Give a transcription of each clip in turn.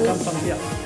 Come from here.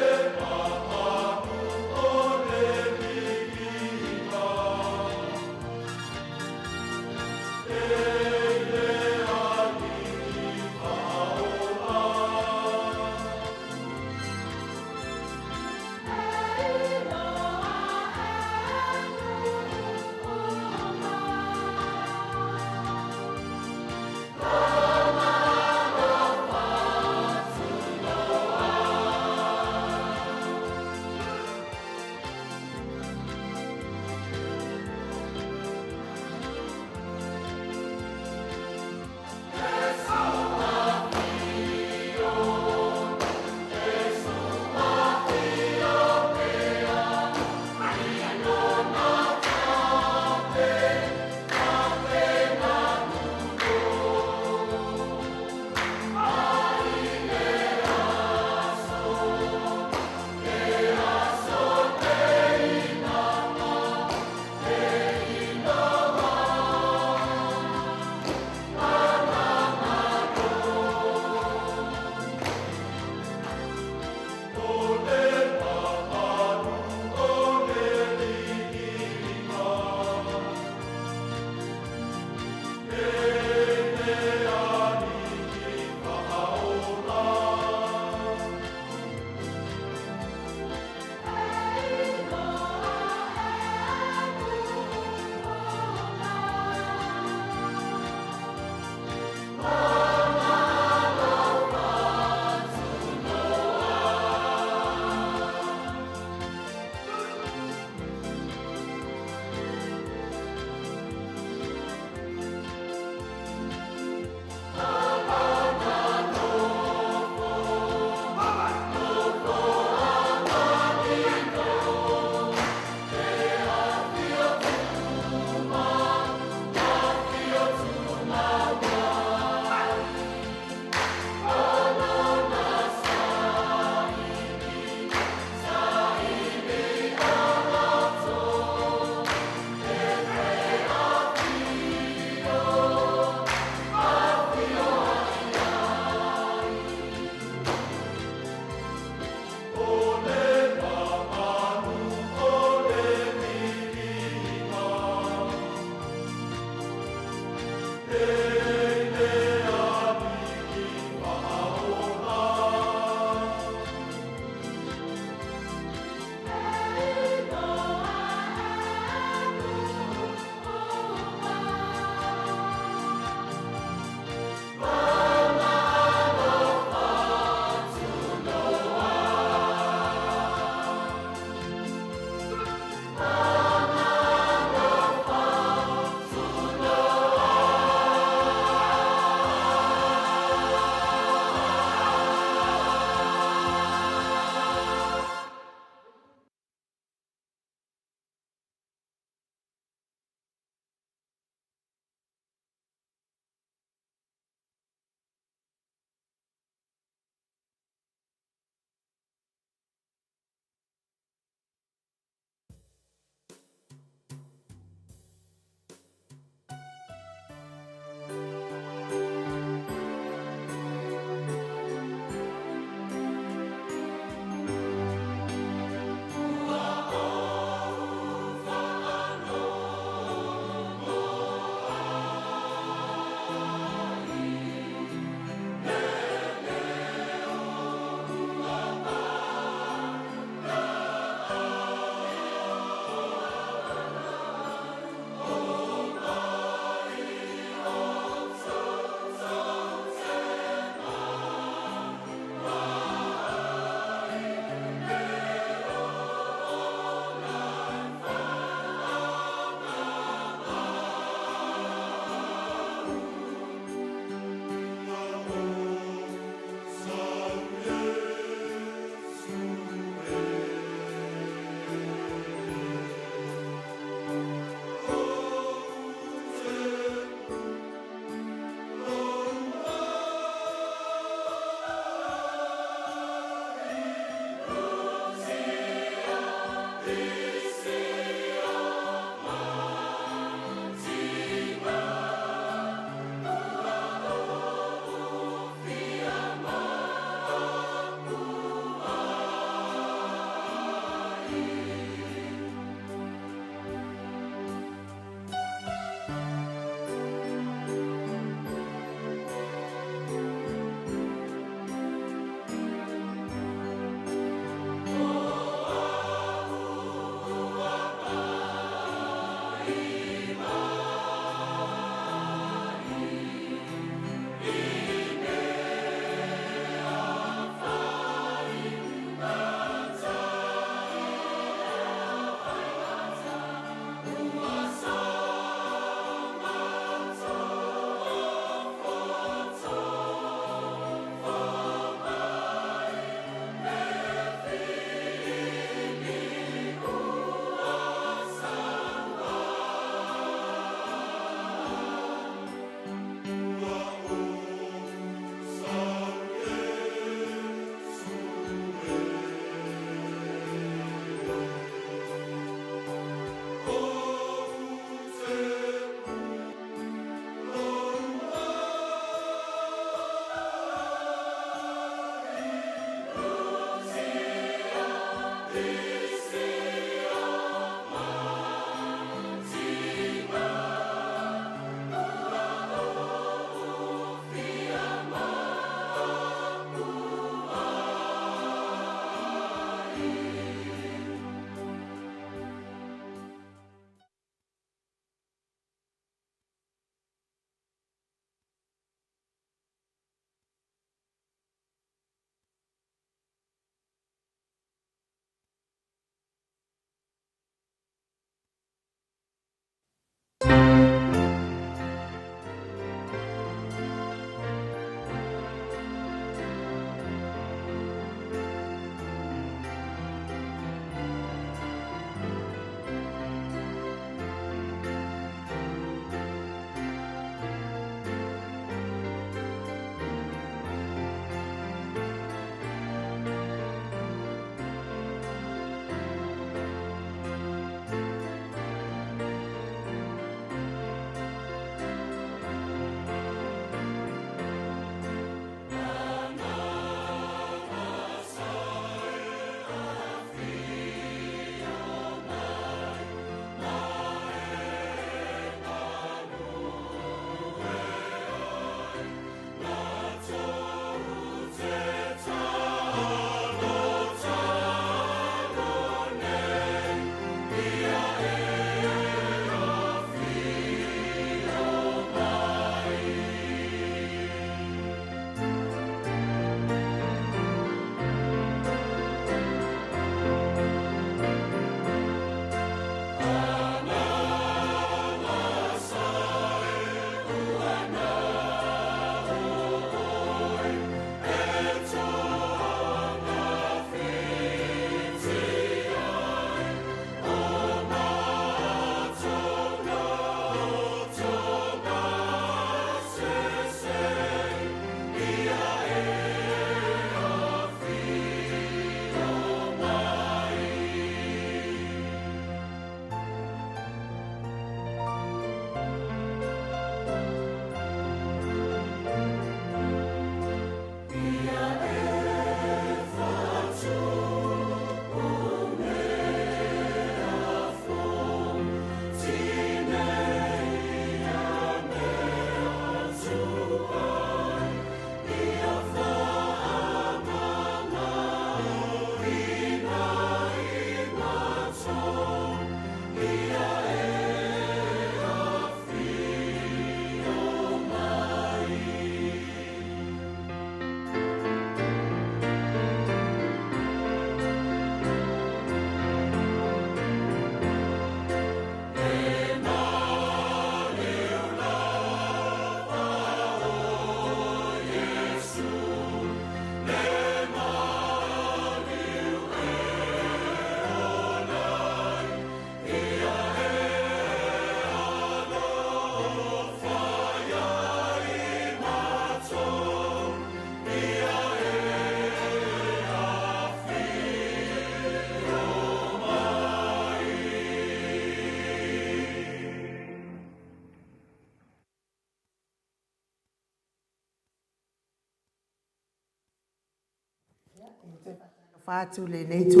Faatalofa atu i lenei itu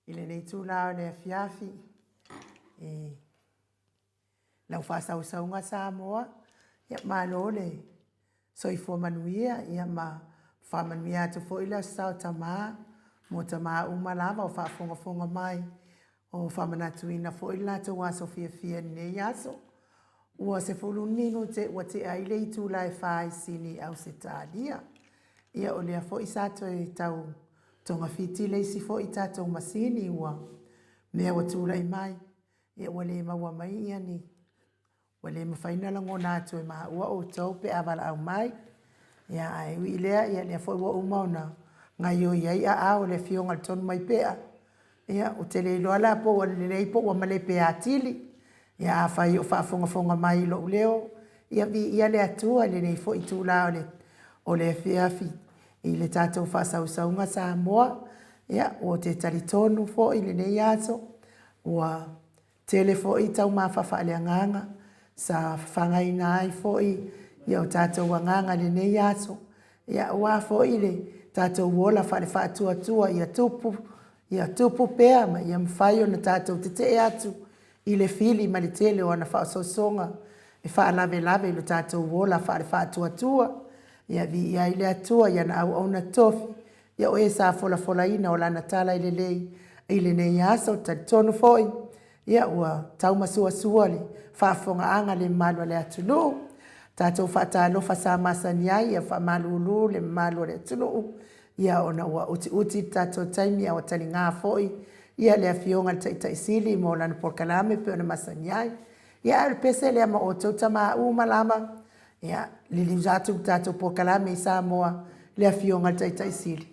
i lenei itula o le afiafi i lau faasausauga Samoa. Ia malo le soifua manuia, ia ma faamanuia atu foi le Aso Sa o Tama mo tama uma lava o faafogafoga mai, o faamanatuina foi le latou aso fiafia i lenei aso. Ua 10 minute ua tea ai le itula e 4 i Sini Ausetalia. Ia o lea foi sa toe tau togafiti le isi foi tatou masini ua mea ua tulai mai, ia ua le maua mai ia ni Ua le mafai ona lagona atu e maua outou pe a valaau mai. Ia, ae ui i lea, ia lea foi ua uma ona gaoioi ai aao o le Afioga i le Tonumaipea. Ia, ou te le iloa la po ua lelei po ua malepe atili. Ia afai o faafogafoga mai i lou leo, ia viia le Atua i lenei foi itula o le, o le afiafi i le tatou faasausauga Samoa. Ia, ou te talitonu foi i lenei aso, ua Tele foi taumafa faaleagaga sa fafagaina ai foi o tatou agaga i lenei aso, ia aua foi le tatou ola faale-faatuatua ia tupu, ia tupu pea ma ia mafai ona tatou tetee atu i le fili ma le tele o ana faaosoosoga e faalavelave i lo tatou ola faale-faatuatua. Ia viia ai le Atua i ana auauna tofi, ia o e sa folafolaina o lana tala lelei i lenei aso. Talitonu foi, ia ua taumasuasua le faafofogaaga a le mamalu o le atunuu. Tatou faatalofa sa masani ai, ia faamalulu le mamalu o le atunuu, ia ona ua utiuti le tatou taimi a ua taliga foi ia le Afioga i le Taitai Sili mo lana polokalame e pei ona masani ai. Ia a o le pese lea ma outou tama uma lava, ia liliu atu le tatou polokalame i Samoa, le Afioga i le Taitai Sili.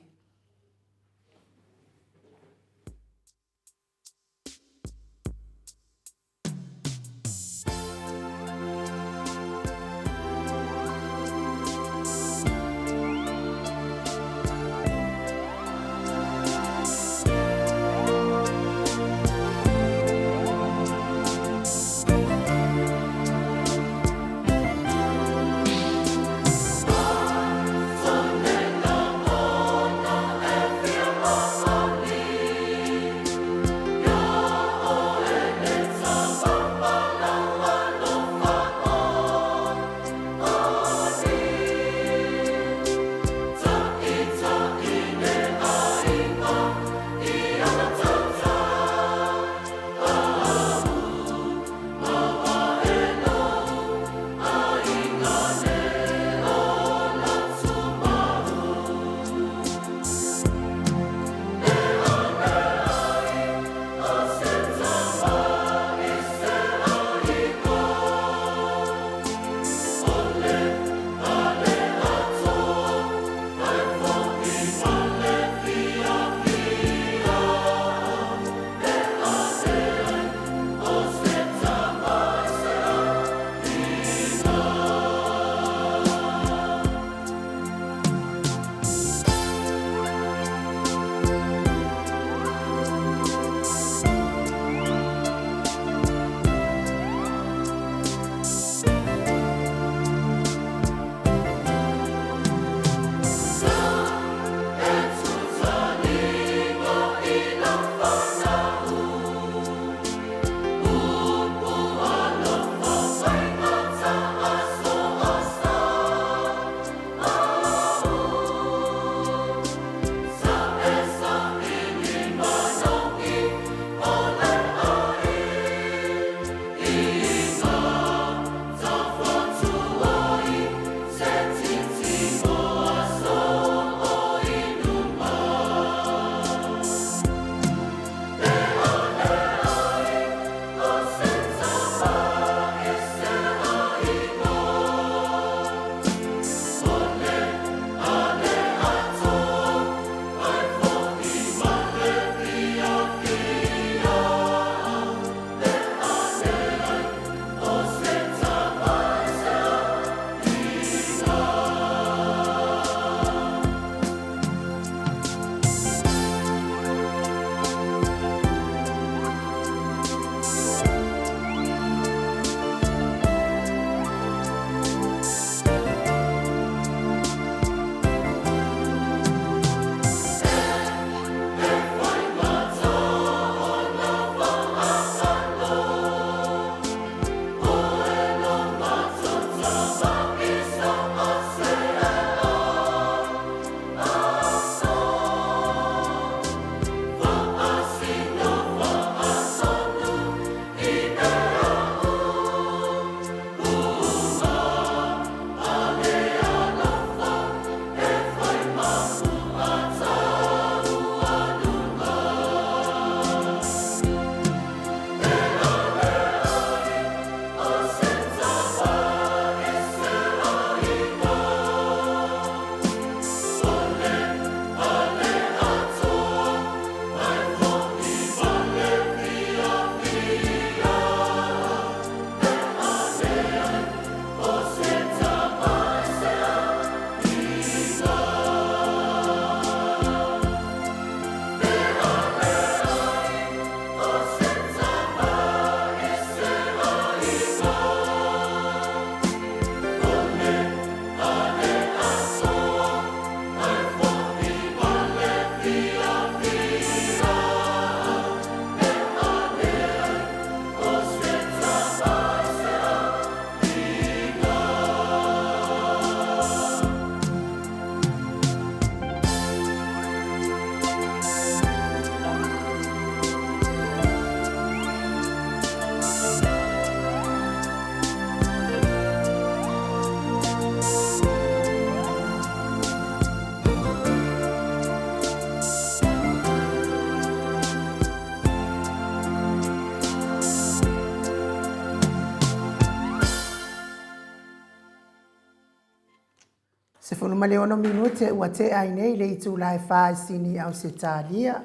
16 minute ua tea ai nei le itula e fa i Sini i Ausetalia.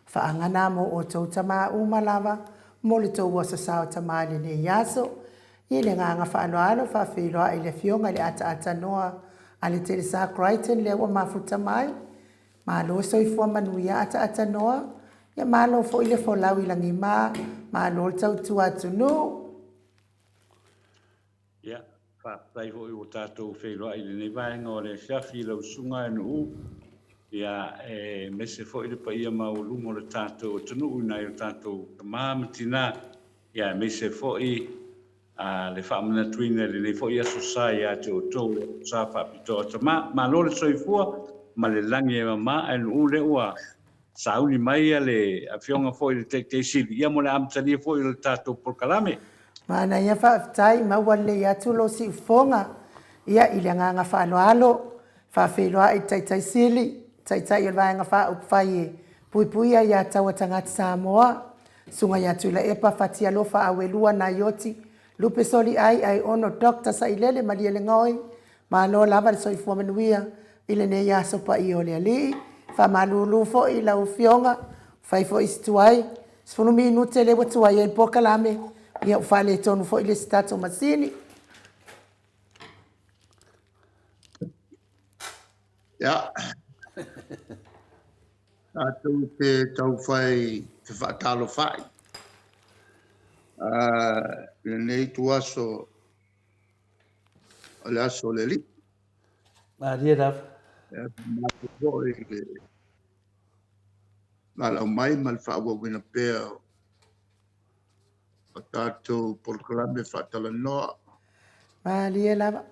Faagana mo outou tama uma lava mo le tou aso sao tama i lenei aso. I le agaga faaaloalo faafeiloai i le Afioga i le Ataatanoa a le Telesa Crichton lea ua mafuta mai. Malo soifua manuia Ataatanoa. Ia malo foi le folau i lagima, malo le tautua atunuu. Ia, faafetai foi ua tatou feiloai i lenei vaega o le afiafi i lau Susuga e Nu'u, ia, aemaise foi le paia maualuga o le tatou atunuu i nai o tatou tama ma tina, ia, aemaise foi a le faamanatuina i lenei foi Aso Sa ia te outou le Aso Sa Faapitoa Tama. Malo le soifua ma le lagi e mama ae Nu'u lea ua sauni mai le Afioga foi i le Taitai Sili, ia mo le amatalia foi o le tatou polokalame. Manaia faafetai maua lelei atu lo siufofoga ia i le agaga faaaloalo faafeiloai i le Taitai Sili, Taitai o le Vaega Faaupufai e Puipuia ia Taua Tagata Samoa, Susuga ia Tuilaepa Fatialofa Auelua Naioti Lupe Soliai Aiono Doctor Sailele Malielegaoi Malo lava le soifua manuia i lenei aso paia o le Alii. Faamalulu foi i lau Afioga, fai foi si tuai, 10 minute lea ua tuai ai le polokalame, ia ua faaletonu foi le isi tatou masini. Ia, tatou te taufai fefaatalofa'i i lenei ituaso o le aso o le Alii. Malie lava. Ia, faamalo foi i le valaau mai ma le faaauauina pea o tatou polokalame faatalanoa. Malie lava.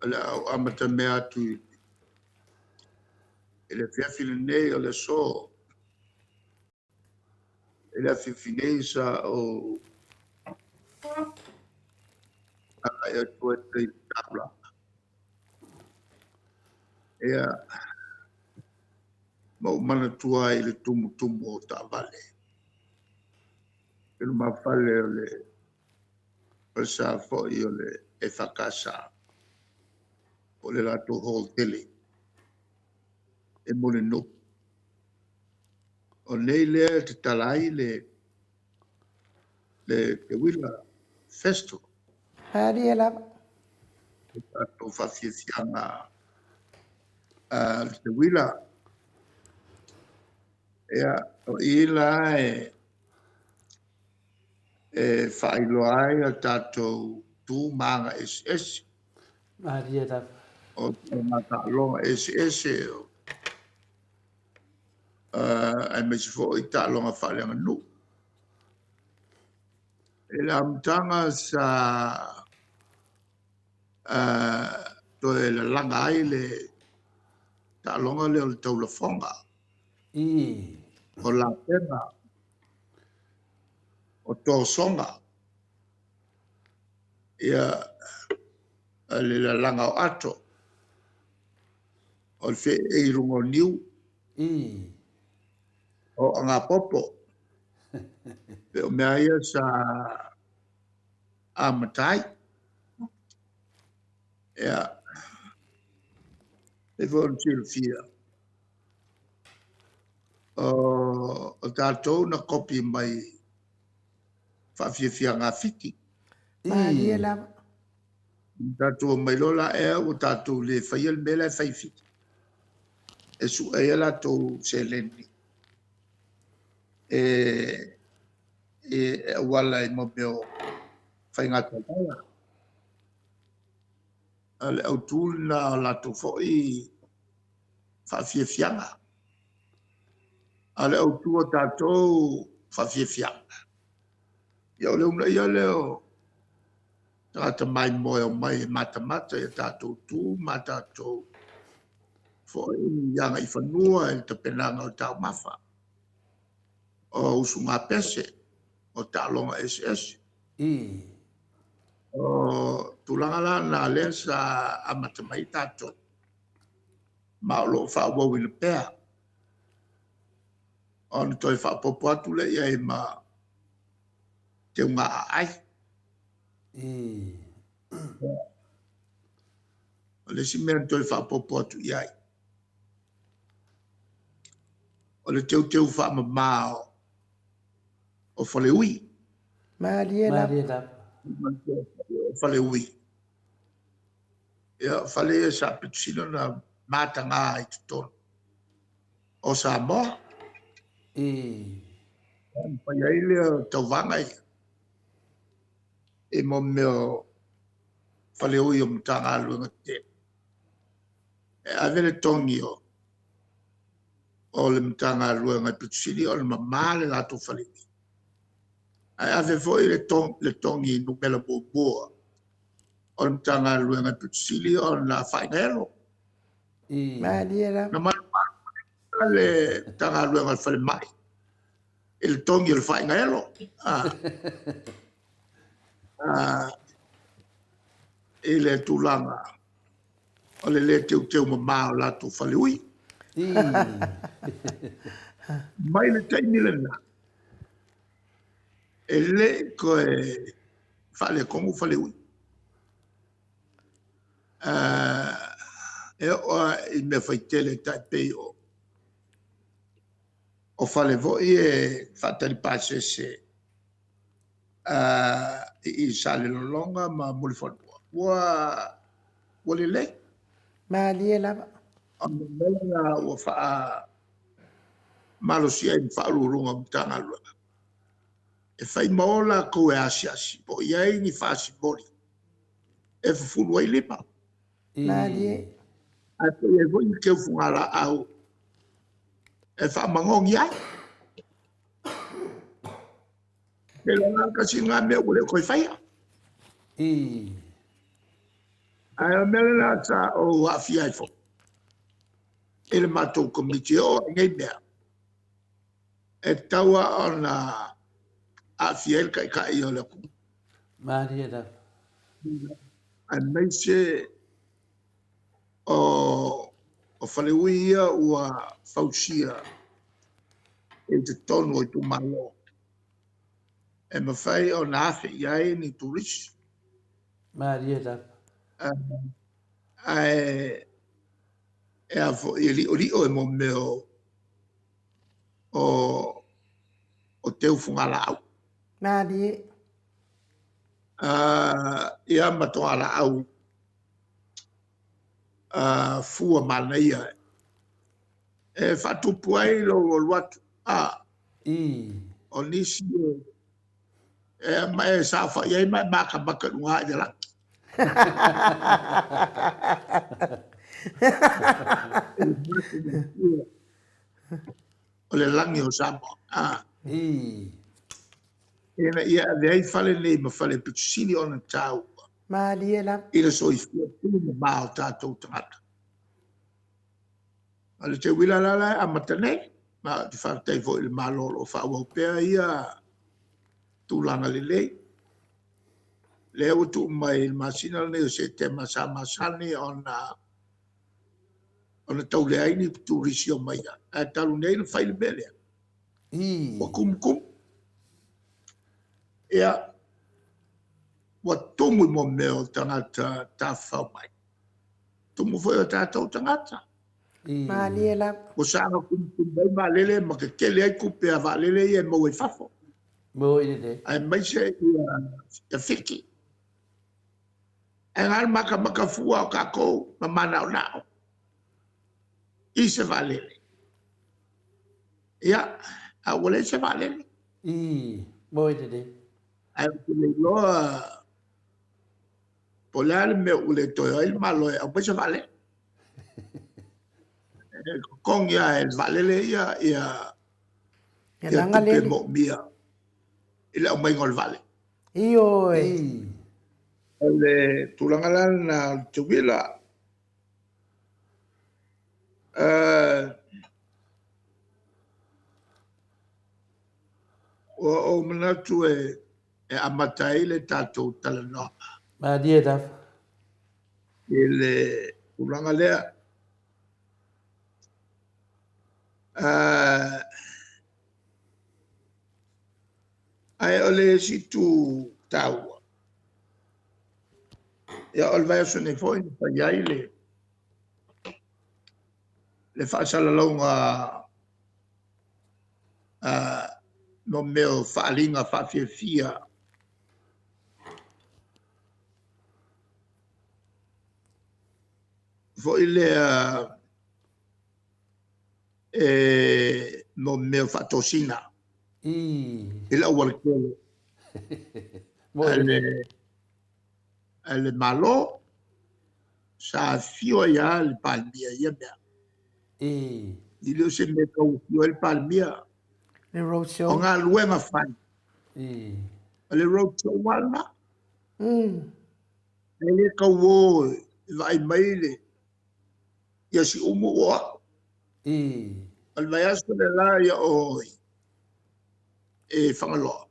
O le a ou amatamea atu i le afiafi lenei o le aso. I le afiafi nei sa ou agai atu ai i le taulaga. Ia, ma ou manatua ai i le tumutumu o taavale. I lumafale o le falesa foi o le EFKS, po o le latou hall tele e Mulinuu. O nei lea e tatala ai le Teuila Festival. Malie lava. O tatou faafiafiaga le Teuila. Ia, o i la e faailoa ai a tatou tu ma aga eseese. Malie lava. O taaloga eseese, aemaise foi taaloga faaleaganuu. I le amataga sa toe lalaga ai le taaloga lea o le taulafoga, o lapega, o tosoga, ia, le lalaga o ato, o le feei i luga o niu, o agapopo. Pe o mea ia sa amata ai. Ia, pei foi ona silafia, o tatou na kopi mai faafiafiaga a Fiti. Malie lava. Tatou omai loa la ea ua tatou le faia le mea la e fai e Fiti. E sue ai a latou seleni e auala i mea o faiga tauala. O le autu lena o latou foi faafiafiaga. A o le autu o tatou faafiafiaga, ia o le uunaia lea o tagata maimoa e omai e matamata i a tatou tu ma tatou foi agaifanua i le tapenaga o taumafa, o usugapese, o taaloga eseese. O tulaga la na lea sa amata mai tatou, ma o lo o faaauauina pea. Ona toe faaopoopo atu lea i ai ma teuga aai. O le isi mea na toe faaopoopo atu i ai, o le teuteu faamama o Faleui. Malie lava. Malie lava. Faleui. Ia, o fale ia sa pito sili ona mataga i totonu o Samoa. Na fai ai lea o tauvaga ia i mea o faleui o Matagaluega tetele. E ave le togi o le Matagaluega e pito sili ona mama le latou faleui. Ae ave foi le togi numera muamua o le Matagaluega e pito sili ona faaigaelo. Malie lava. Na malumalu le Matagaluega o le Falemai i le togi o le faaigaelo. I le tulaga o le lē teuteu mama o latou faleui. Mai le taimi lena, e le i toe faaletonu faleui. E oo lava i mea faitele tai pei o fale foi e faatali pasese i Salelologa ma Mulifanua, ua lelei. Malie lava. O le mea lena ua faamalosia ai ma Faauluuluga o Matagaluega, e fai ma o latou e asiasi po o i ai ni fasimoli e fufulu ai lima. Malie. Ae po o i ai foi ni teu fugalaau e faamanogi ai. E iloa tasi lena mea ua le o toe faia. Ae o le mea lena sa ou aafia ai foi i le matou komiti e oo i nei mea, e tatau lava ona aafia ai le taitai o le atunuu. Malie lava. Aemaise o faleui ia ua fausia i totonu o itumalo, e mafai ona afe i ai ni turisi. Malie lava. Ae e a foi e liolio e mo mea o teu fugalaau. Malie. Ia ma togalaau fua manaia e faatupu ai lou alu atu. O nisi e ma e saofai ai ma e makamaka i luga i le lagi. O le lagi o Samoa. Ina ia ave ai fale nei ma fale pito sili ona taua. Malie lava. I le soifua tumama o tatou tagata. O le teuila la la e amata nei. Ma te faafetai foi i le Malo o lo o faaauau pea ia tulaga lelei. Lea ua tuu mai i le masina lenei o Setema sa masani ona taulea ai ni turisi o mai ai. Ae talu nei na fai le mea lea. Ua tumutumu. Ia, ua tumu i mo mea o tagata tafafao mai. Tumu foi o tatou tagata. Malie lava. Ua saga tumutumu ai vaalele ma tetele ai tupe a vaalele ia e maua i fafo. Mo i lelei. Aemaise ia Fiti. Ae ngā makamaka fua o kākou ma manaonao i se vaalele. Ia, a ua leai se vaalele. Mo i lelei. Ae ou te le iloa po o le a le mea ua le toe o ai le Malo e aumai se vaalele. E totogi lava e le vaalele ia ia Ia ia laga tupe lele. moomia i le aumaiga o le vaalele. Ioe. O le tulaga la lena o le teuila. Ua ou manatu e amata ai le tatou talanoaga. Malie lava. I le tulaga lea. Ae o le isi itu taua, ia o le vaiaso nei foi na fai ai le Le faasalalauga mo mea o faaaliga faafiafia foi lea e mo mea o faatosina i le aualatele a le Malo. Sa afio ai lava le Palemia i ia mea. E le o se mea e tau afio ai le Palemia. Le road show. O galuega fai. O le road show lava lena. E le tau o e vaai mai le ia Siumu o au. O le vaiaso le la ia o e Fagaloa.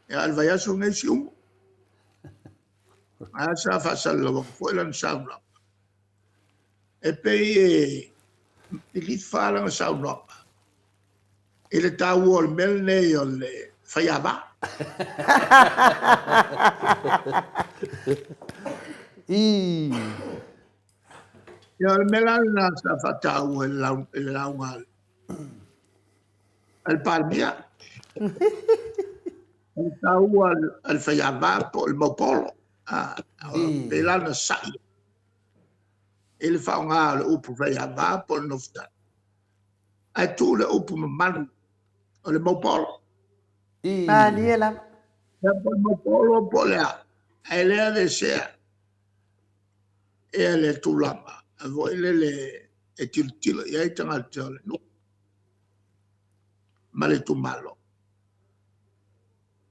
Ia a o le vaiaso lenei Siumu. A sa faasalalauina foi lana saunoaga. E pei e lilifa lana saunoaga i le taua o le mea lenei o le faiava. Ia o le mea la lena sa faataua i le lauga a le Palemia. O le taua a le faiava po o le maupolo. Pei la na sa'i i le faaaoga o le upu faiava po o le nofotala, ae tuu le upu mamalu o le maupolo. Malie lava. Ia po o le maupolo po o le a, ae le aveesea ia le tulaga foi lele e tilotilo i ai tagata o le nuu ma le itumalo.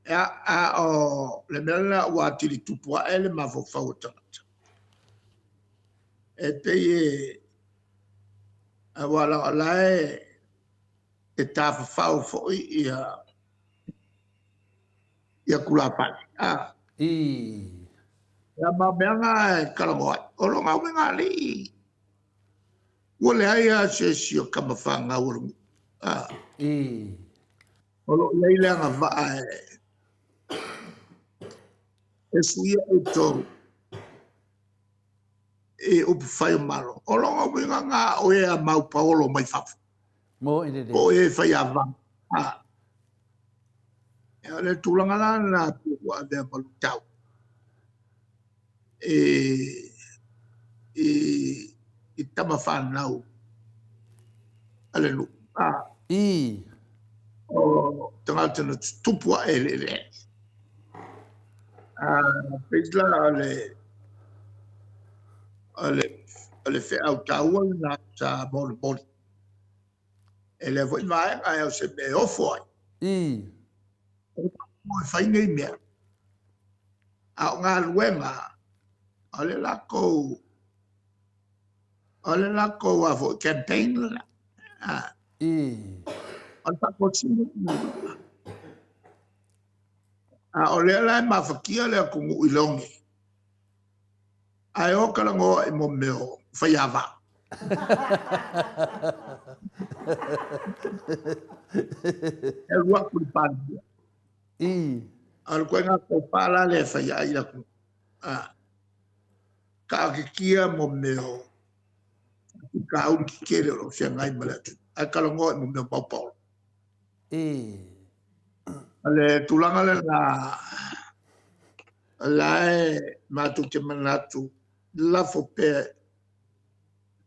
Ia, a o le mea lena ua atili tupu ae le mafaufau o tagata. E pei e aua leaga o la e tafafao foi ia ia tulafale. A. Ia ma o mea na e talanoa ai. O lona uiga alii, ua leai lava se isi o tama fanau o le nuu. A. O lo o i ai le agavaa e suia outou i upufai o Malo. O lona uiga na o e a mau paolo mai fafo. Po o e faiava. A. O le tulaga la lena ua avea ma luitau i tama fanau a le nuu. A. O tagata na tutupu ae i le eleele. A pei la o le o le o le feau taua lena sa molimoli e lea foi vaega e o se mea e ofo ai. E fai nei mea. A o galuega o le latou o le latou a foi campaign lena. A. O le faatosina. A o lea la e mafatia le atunuu i le oge. Ae o talanoa i mo mea o faiava. E alu atu i le Palemia. A o le ituaiga tofa la lea e fai ai le atunuu. A. Taatitia mo mea o faafitauli tetele o lo o feagai ma le atunuu, ae talanoa i mo mea o maupaolo. O le tulaga lena, o la e matou te manatu, lafo pea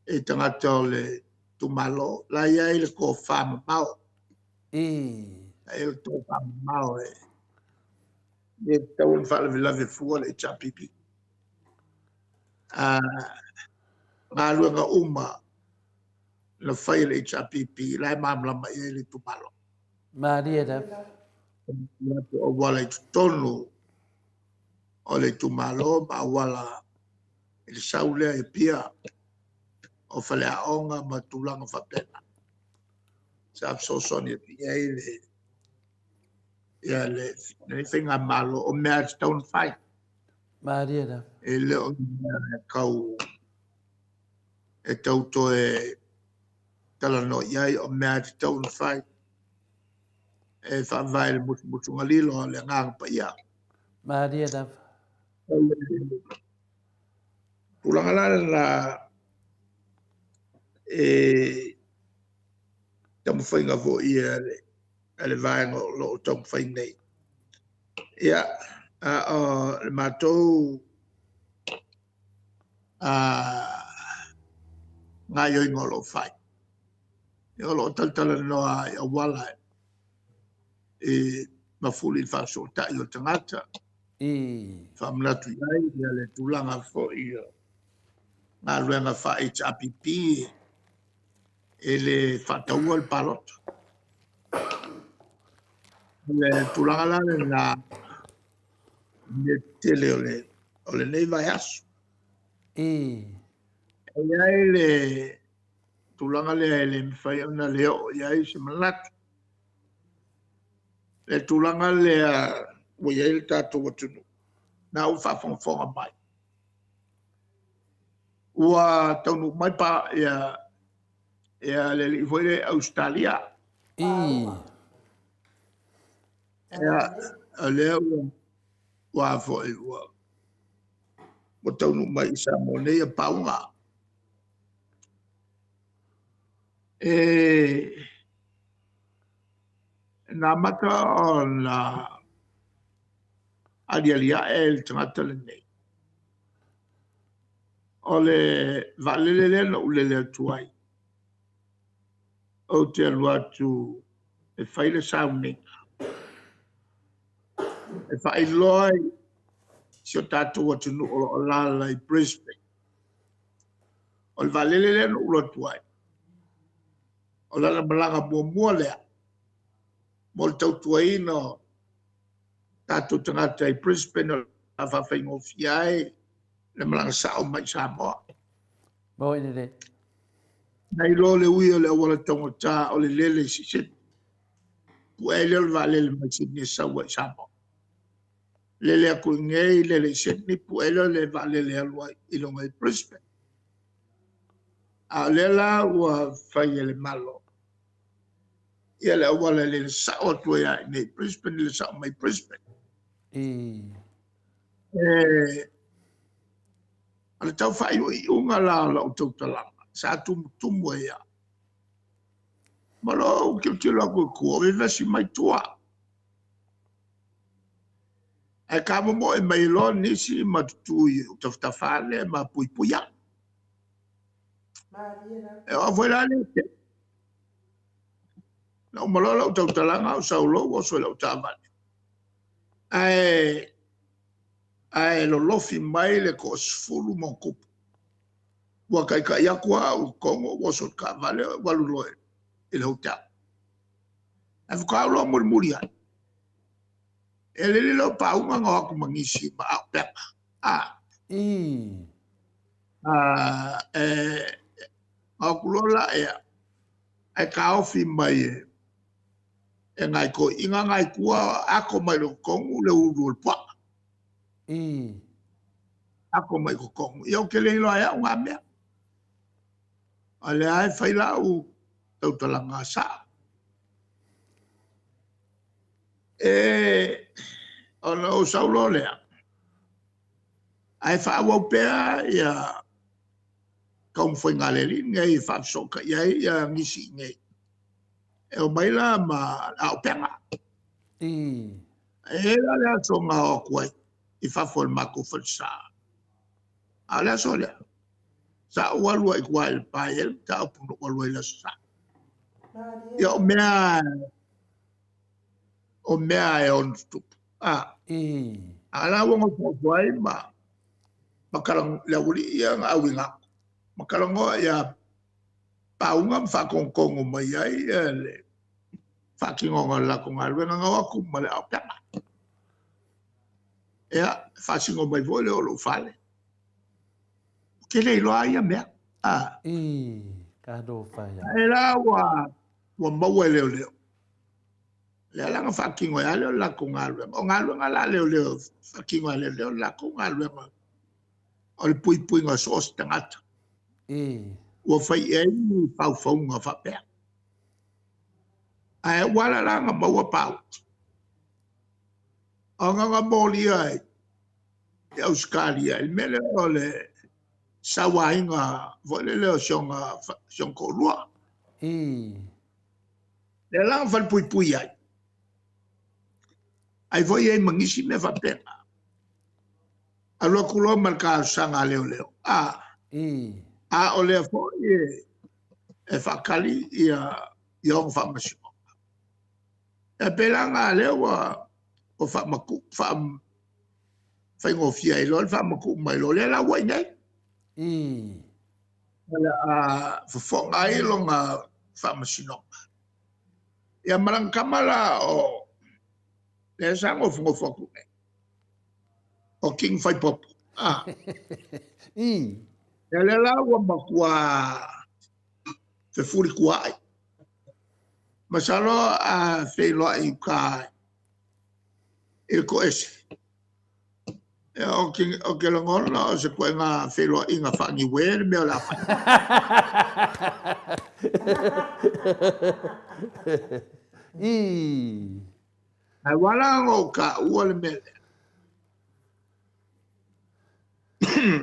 i tagata o le itumalo, la e i ai le tofa mamao. La e i ai le tofa mamao e le tatau ona faalavelave fua le HRPP. A galuega uma na fai e le HRPP, la e malamalama i ai le itumalo. Malie lava. Auala i totonu o le itumalo ma auala i le sau lea i Apia o faleaoga ma tulaga faapena. Sa fesoasoani atu i ai le ia lenei faigamalo, o mea e tatau ona fai. Malie lava. E le o ni mea e tau e tau toe talanoa i ai, o mea e tatau ona fai e faavae i le musumusuga lilo a le Agaga Paia. Malie lava. O le tulaga la lena E taumafaiga foi a le vaega o lo o taumafai nei. Ia, a o le matou gaoioiga o lo o fai, o lo o talatalanoa i auala e mafuli i le faafesootai o tagata. Faamanatu i ai le tulaga foi o galuega faa-HRPP e le faataua le palota. O le tulaga la lena i le tele o lenei vaiaso. E i ai le tulaga lea e le mafai ona le oo i ai se manatu. Le tulaga lea ua i ai le tatou atunuu, na ua faafogafoga mai. Ua taunuu mai pa ia le alii foi le Ausetalia. Ia, o lea ua foi ua taunuu mai i Samoa nei ia pauga. E na amata ona aliali ae le tagata lenei. O le vaalele lea na ou lele atu ai. Ou te alu atu e fai le sauniga. E faailoa i si o tatou atunuu o lo o alaala i Brisbane. O le vaalele lea na ou alu atu ai. O lana malaga muamua lea mo le tautuaina o tatou tagata i Brisbane o le a faafaigofie ai le malaga sao mai i Samoa. Moi lelei. Na iloa le ui o le auala taugata o le lele i Sisini. Pu'e ai lea o le vaalele mai Sydney e sau ai i Samoa. Lele atu i inei, lele i Sydney, pu'e ai lea o le vaalele e alu ai i luga i Brisbane. A o lea la ua fai e le Malo ia le auala e lele sao atu ai i inei i Brisbane, lele sao mai Brisbane. O le tau faaiuiuga la o lau tautalaga, sa tumutumu ai lava. Ma lou tilotilo atu i tua, o vevesi mai tua. Ae kamomoe mai loa nisi ma tutu i tafatafa ane ma puipuia. E oo foi la lea te. Na uma loa lau tautalaga o sau loa ou oso i lau taavale. Ae lolofi mai le 20 ma tupu. Ua taitai atu au i totonu ou oso i le taavale ou alu loa i le hotel. Ae faatoa ou iloa mulimuli ane. E lele lea o pauga na o atu ma nisi ma aupega. Na o atu loa la ea, ae taofi mai e nai toeaiina nai tua ato mai loa i totonu le ulu o le puaa. Ato mai i totonu. Ia ou te le iloa e au ngā mea. O lea e fai lau tautalaga sao. E ona ou sau loa lea, ae faaauau pea ia taumafaiga a le alii lenei e faafesootai ai ia nisi i inei. E omai la ma auupega. E la le aso na o atu ai i fafo o le matou falesa. A o le aso lea, sa ou alu ai i tua i le pa e ai le mataupu na ou alu ai i le aso Sa. Ia o mea e ono tutupu. A la ua nofonofo ai ma le aualii ia na auina atu. Ma talanoa ia pauga ma faatonutonu mai ai le faatinoga o le latou galuega na o atu ma le auupega. Ia, faasino mai foi lea o lou fale. Ou te le iloa ia mea. Ka fai. E la ua maua e leoleo. Lea la na faatino ai lea o le latou galuega. O galuega la leoleo, faatino ai leoleo le latou galuega. O le puipuiga so o se tagata. Ua fai i ai ni faufauga faapea. Ae ua ala la na maua pauti. O nga molia i Australia, i le mea lea o le Sauaiga foi lele o si ona toalua. Lea la na falepuipui ai. Ai foi i ai ma nisi mea faapena. Alu atu loa ma le talosaga a leoleo, a o lea foi e faatali ia ona faamasinoga. E pei la na lea ua faigofie ai loa le faamatuu mai loa, lea la ua i inei. O le a fofoga ai lona faamasinoga. Ia ma lana tama la o lea sa nofonofo atu nei, o King Faipopo. Ia lea la ua matua fefulituaai. Masalo a feiloai i uta i le toese, ou te lagona o se ituaiga feiloaiga faa-Niue le mea o le a fai. Ae ua ala ona ou taua le mea lea,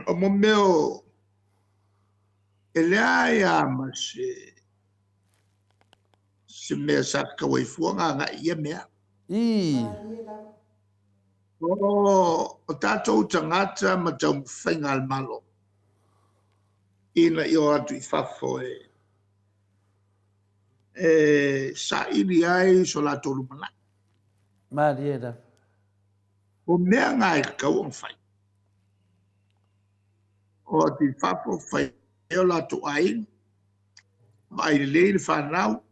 o mo mea o, e leai lava ma se mea sa tatau ai fua ona agai i ia mea. O tatou tagata ma taumafaiga a le Malo ina ia o atu i fafo e saili ai so latou lumanai. Malie lava. O mea na e tatau ona fai. O atu i fafo, fai ai o latou aiga, vaai lelei le fanau,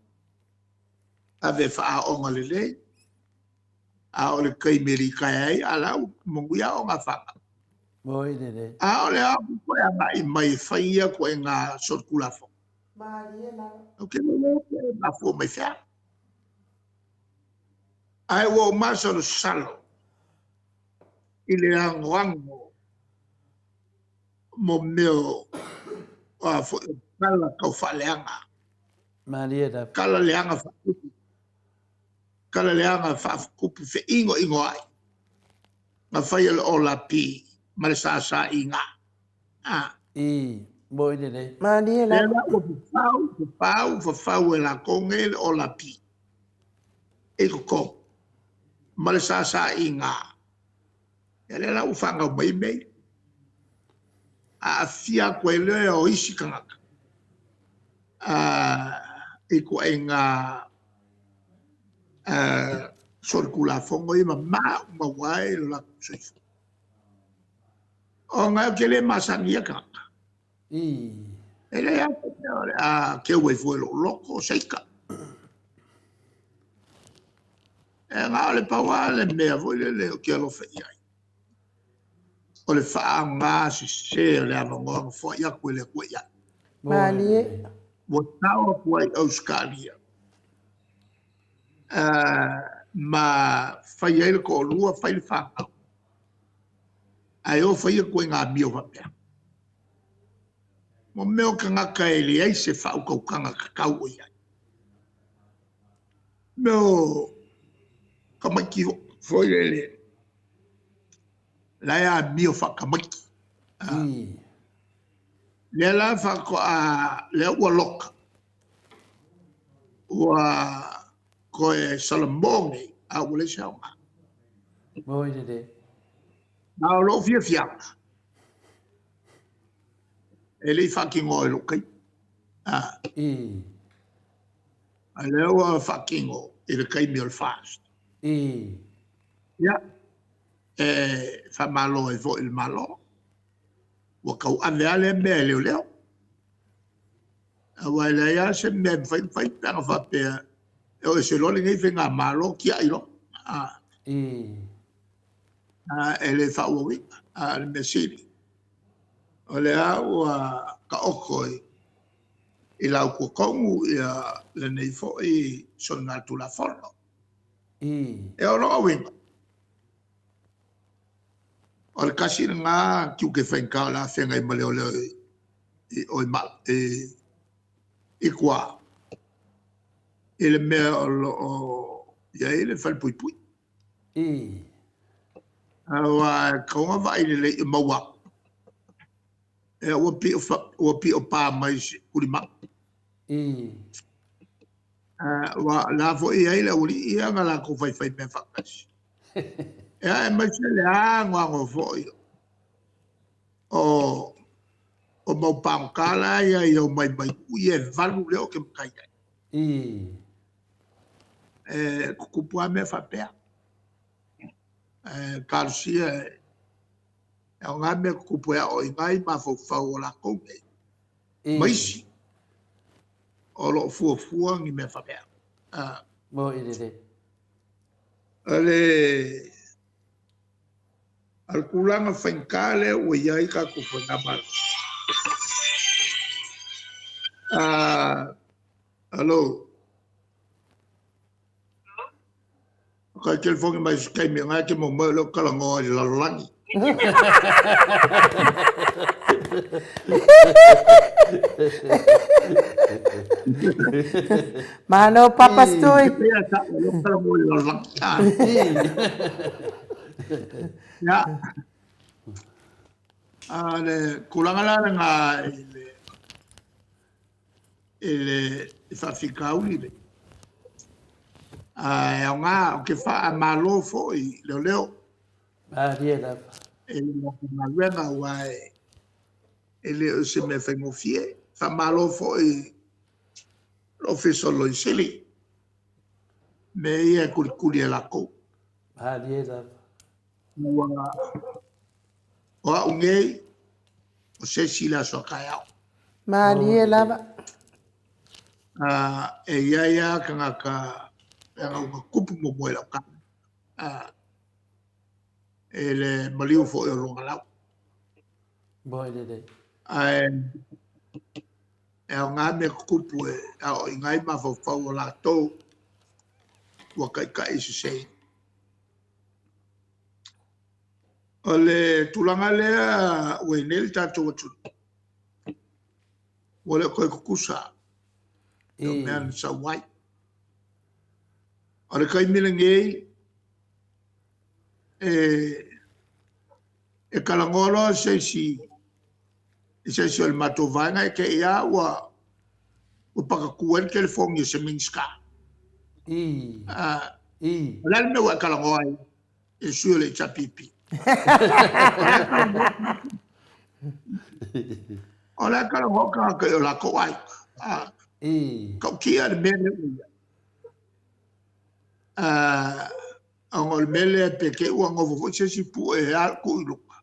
ave faaaoga lelei, a o le taimi e litaea ai, a la ua manuia aoga a fanau. Moi lelei. A o le atu toe agai mai e fai ia ituaiga solitulafono. Ou te le iloa pe mafua mai fea. Ae ua ou masalosalo i le anoano mo mea o a foi o tala taufaaleaga. Malie lava. Tala leaga faatupu. Tala leaga faatupu feinoino ai. Na fai e le Olapi ma le SSIG. Moi lelei. Malie Lea lava. la ua fafau, fafau, fafau e latou nei le Olapi i totonu ma le SSIG. Ia lea la ua fanau mai mea ia. Aafia atu ai lea o isi tagata i ituaiga solitulafono ia ma maumau ai lo latou soifua. Ona ou te le masani i ia tagata. E leai lava se mea o le a teu ai fua i lou loto o se ita. E na o le pau lava le mea foi lele ou te alofa i ai, o le faaaoga sese o le avanoa na foai atu e le Atua i ai. Malie. Ua tau atu ai i Ausetalia ma fai ai le toalua, fai le fanau, ae o fai ituaiga amio faapea. Mo mea o tagata e leai se faautautaga tatau o i ai. Mea o tamaiti foi lele, la e amio faatamaiti. Lea la faatoa, lea ua loka, ua toe salamo nei, a ua leai se aoga. Moi lelei. Ma o lou fiafiaga, e le i faatinoa i lou taimi. A lea ua faatino i le taimi o le FAST. Ia, e faamalo ai foi i le Malo. Ua tauave lava lea mea e leoleo. Aua e leai lava se mea e mafai ona fai pe ana faapea e o ese loa lenei faigamalo tiai loa. E le faaauauina. A o le mea sili, o lea ua taoto i lautuatonu ia lenei foi soligatulafono. E o lona uiga, o le tasi lena tiute faigata o le a feagai ma leoleo i tua, i le mea o lo o i ai le falepuipui. Aua e tatau ona vaai lelei e maua atu. Ia ua pio ua pio pa mai se kulimaʻu. Ua la foi ai le aualii ia na latou faifai mea faatasi. Ia aemaise le anoano foi o o mau pagota la ia i omai mai nuu ia e valu lea oke matai ai. E tutupu lava mea faapea. Ae talosia e aoga mea tutupu e aoaoina ai mafaufau o latou nei ma isi o lo o fuafua ni mea faapea. Moi lelei. O le o le tulaga faigata lea ua i ai tatou faigamalo. Alo. Kai telefoni mai se taimi o e te mau mai o leo talanoa i le lalolagi. Malo Papa Stui. Ia. A le tulaga la lena i le i le faafitauli lenei. Ae aoga, ou te faamalo foi i leoleo. Malie lava. I le galuega aua e le o se mea faigofie. Faamalo foi i le Ofisa o le Loia Sili, mea ia e kulikuli e latou. Malie lava. Ua, o au nei, o se isi le aso a taeao. Malie lava. E i ai lava tagata leaga ua tupu muamua i lau tala i le maliu foi o luga lau. Moi lelei. Ae e aoga mea tutupu e aoaoina ai mafaufau o latou ua taitai sese. O le tulaga lea ua i nei le tatou atunuu, ua le o toe tutusa i mea na sau ai. O le taimi lenei, e talanoa loa se isi i se isi o le matou vaega e te i lava ua patatu ai le telefoni e se Minisita. O le a le mea ua e talanoa ai i le sui o le HRPP? O le a talanoa tagata i o latou aiga. Tautia le mea lea ua i ai. Ona o le mea lea pe te i ua nofo foi se isi pue e tuu i luga.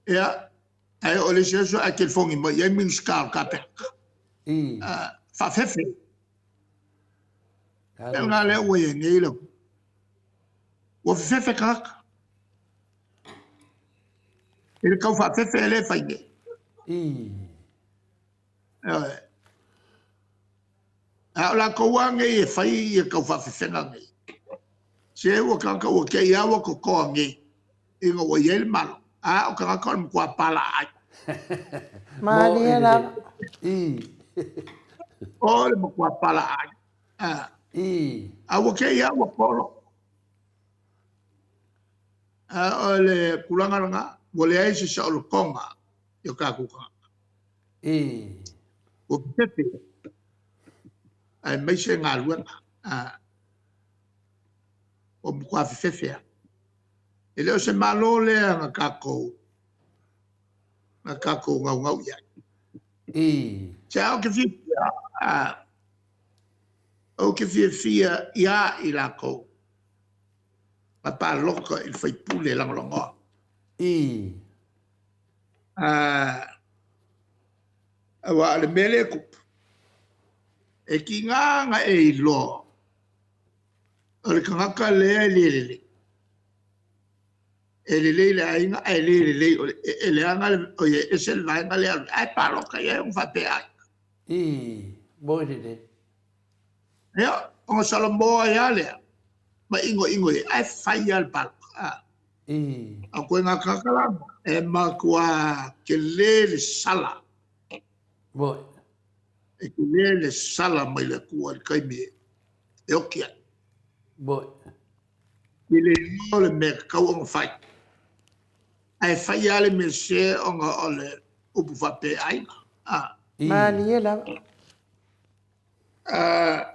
Ia, ae oo i le isi aso ae telefoni mai i ai Minisita o le Kapeneta. Faafefe. O le mea lena lea ua i ai nei le... Ua fefefe tagata. I le tau faafefe lea e fai nei. Ioe. A o latou lava nei e fai ia tau faafefega nei. Se ua tagata ua te i lava ua totoa nei ina ua i ai le Malo. A o tagata o le matua palaai. Malie lava. O le matua palaai. A ua te i lava ua polo. A o le tulaga lena, ua leai se saolotoga i o tatou tagata. Ua fefe aemaise galuega. Ua matua fefefe lava. E le o se Malo lea na tatou na tatou naunau i ai. Se a ou te fiafia, ou te fiafia ia i latou na palota i le sui usufono e lagolagoa. Aua o le mea lea e tupu, e tiga ona e iloa o le tagata lea e le lelei. E lelei i le aiga ae le lelei, e leaga, oi e ese le vaega lea, ae palota i ai ona faapea ai. Moi lelei. Ia, ona salamo ai lava lea, ma inoino i ai, ae fai lava le palota. A o ituaiga tagata la, e matua tele le sala. Moi. E tele le sala mai le Atua i le taimi e oti ai. Moi. E le iloa le mea e tatau ona fai, ae fai lava le mea sese ona o le upu faapea e aiga. A. Malie lava.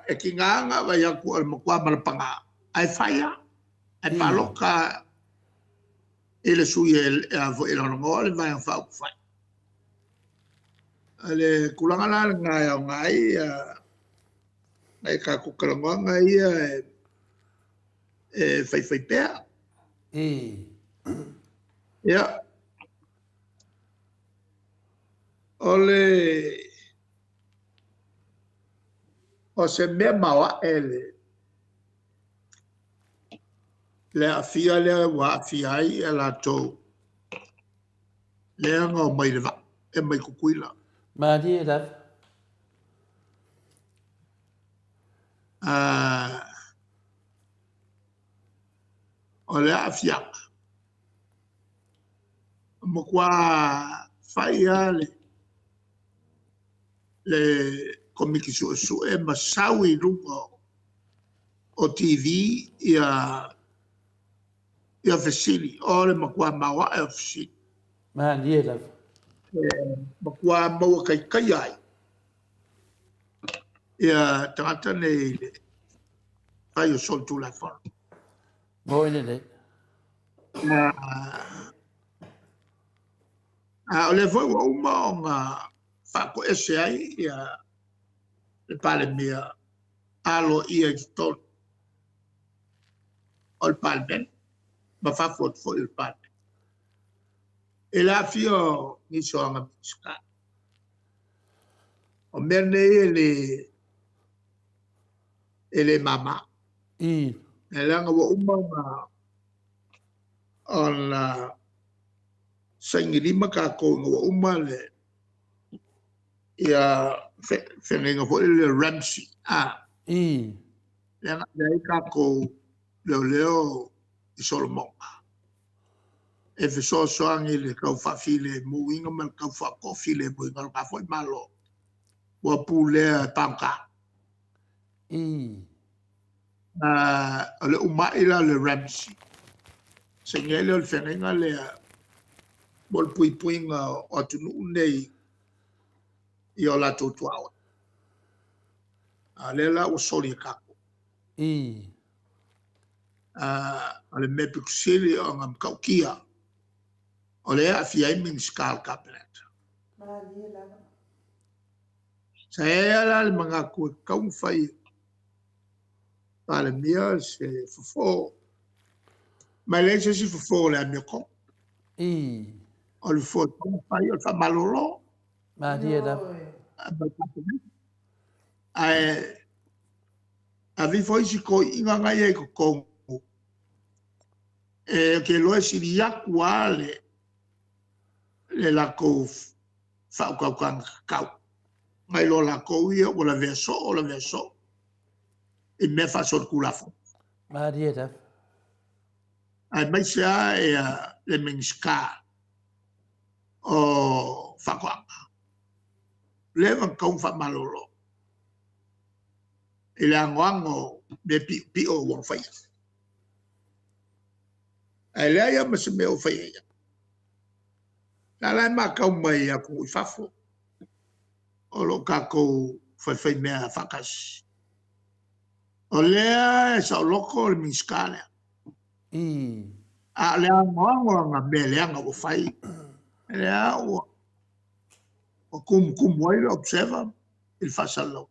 E tiga ona vaai atu o le matua malapaga, ae fai lava, ae palota i le sui e lagolagoa le Vaega Faaupufai. O le tulaga la lena e aoga ai nai tatou talanoaga ia e faifai pea. Ia, o le O se mea maoae le le aafia lea ua aafia ai ia latou lea na omai i le vaa e mai Tutuila. Malie lava. O le aafiaga, e matua fai lava le le Komiti Suesue ma sau i luga o TV ia fesili, o le matua maoae o fesili. Malie lava. E matua maua taitaia ai ia tagata nei i le fai o solitulafono. Moi lelei. A o lea foi ua uma ona faatoese ai ia le Palemia aloaia i totonu o le Palemene ma fafo atu foi o le Palemene. I le aafia o nisi o aga Minisita. O mea nei e le mama. E leaga ua uma ona saini lima tatou ina ua uma le ia feagaiga foi le RAMSI. Lea na avea ai tatou leoleo i Solomoga e fesoasoani i le tau faafilemuina ma le tau faatoafilemuina o lena foi Malo ua pulea e pagota. O le uma'i la o le RAMSI, saini ai lea o le feagaiga lea mo le puipuiga o atunuu nei i o latou tuaoi. A o lea la ua soli e tatou. O le mea pito sili ona matautia, o lea e aafia ai Minisita o le Kapeneta. Sa i ai lava la le manatu e tatau ona fai e le Palemia se fofo, ma e leai se isi fofo o le amiotonu. O le fofo e tatau ona fai o le faamalolo. Malie lava. Ma le Kapeneta. Ae ave ifo isi toeaiina na i ai i totonu, ou te iloa e sili atu lava le latou faautautaga tatau, nai lo latou ia ua lavea soo, lavea soo i mea faasolitulafono. Malie lava. Aemaise lava le Minisita o Faatoaga, leva ona tatau ona faamalolo i le anoano o mea piopio ua na faia. Ae leai lava ma se mea o faia i ai. O la e matau mai e atunuu i fafo, o lo o tatou faifaimea faatasi. O lea e saoloto le Minisita lea. A o le anoano o ana mea leaga ua fai, lea ua tumutumu ai le Observer i le faasalalauga.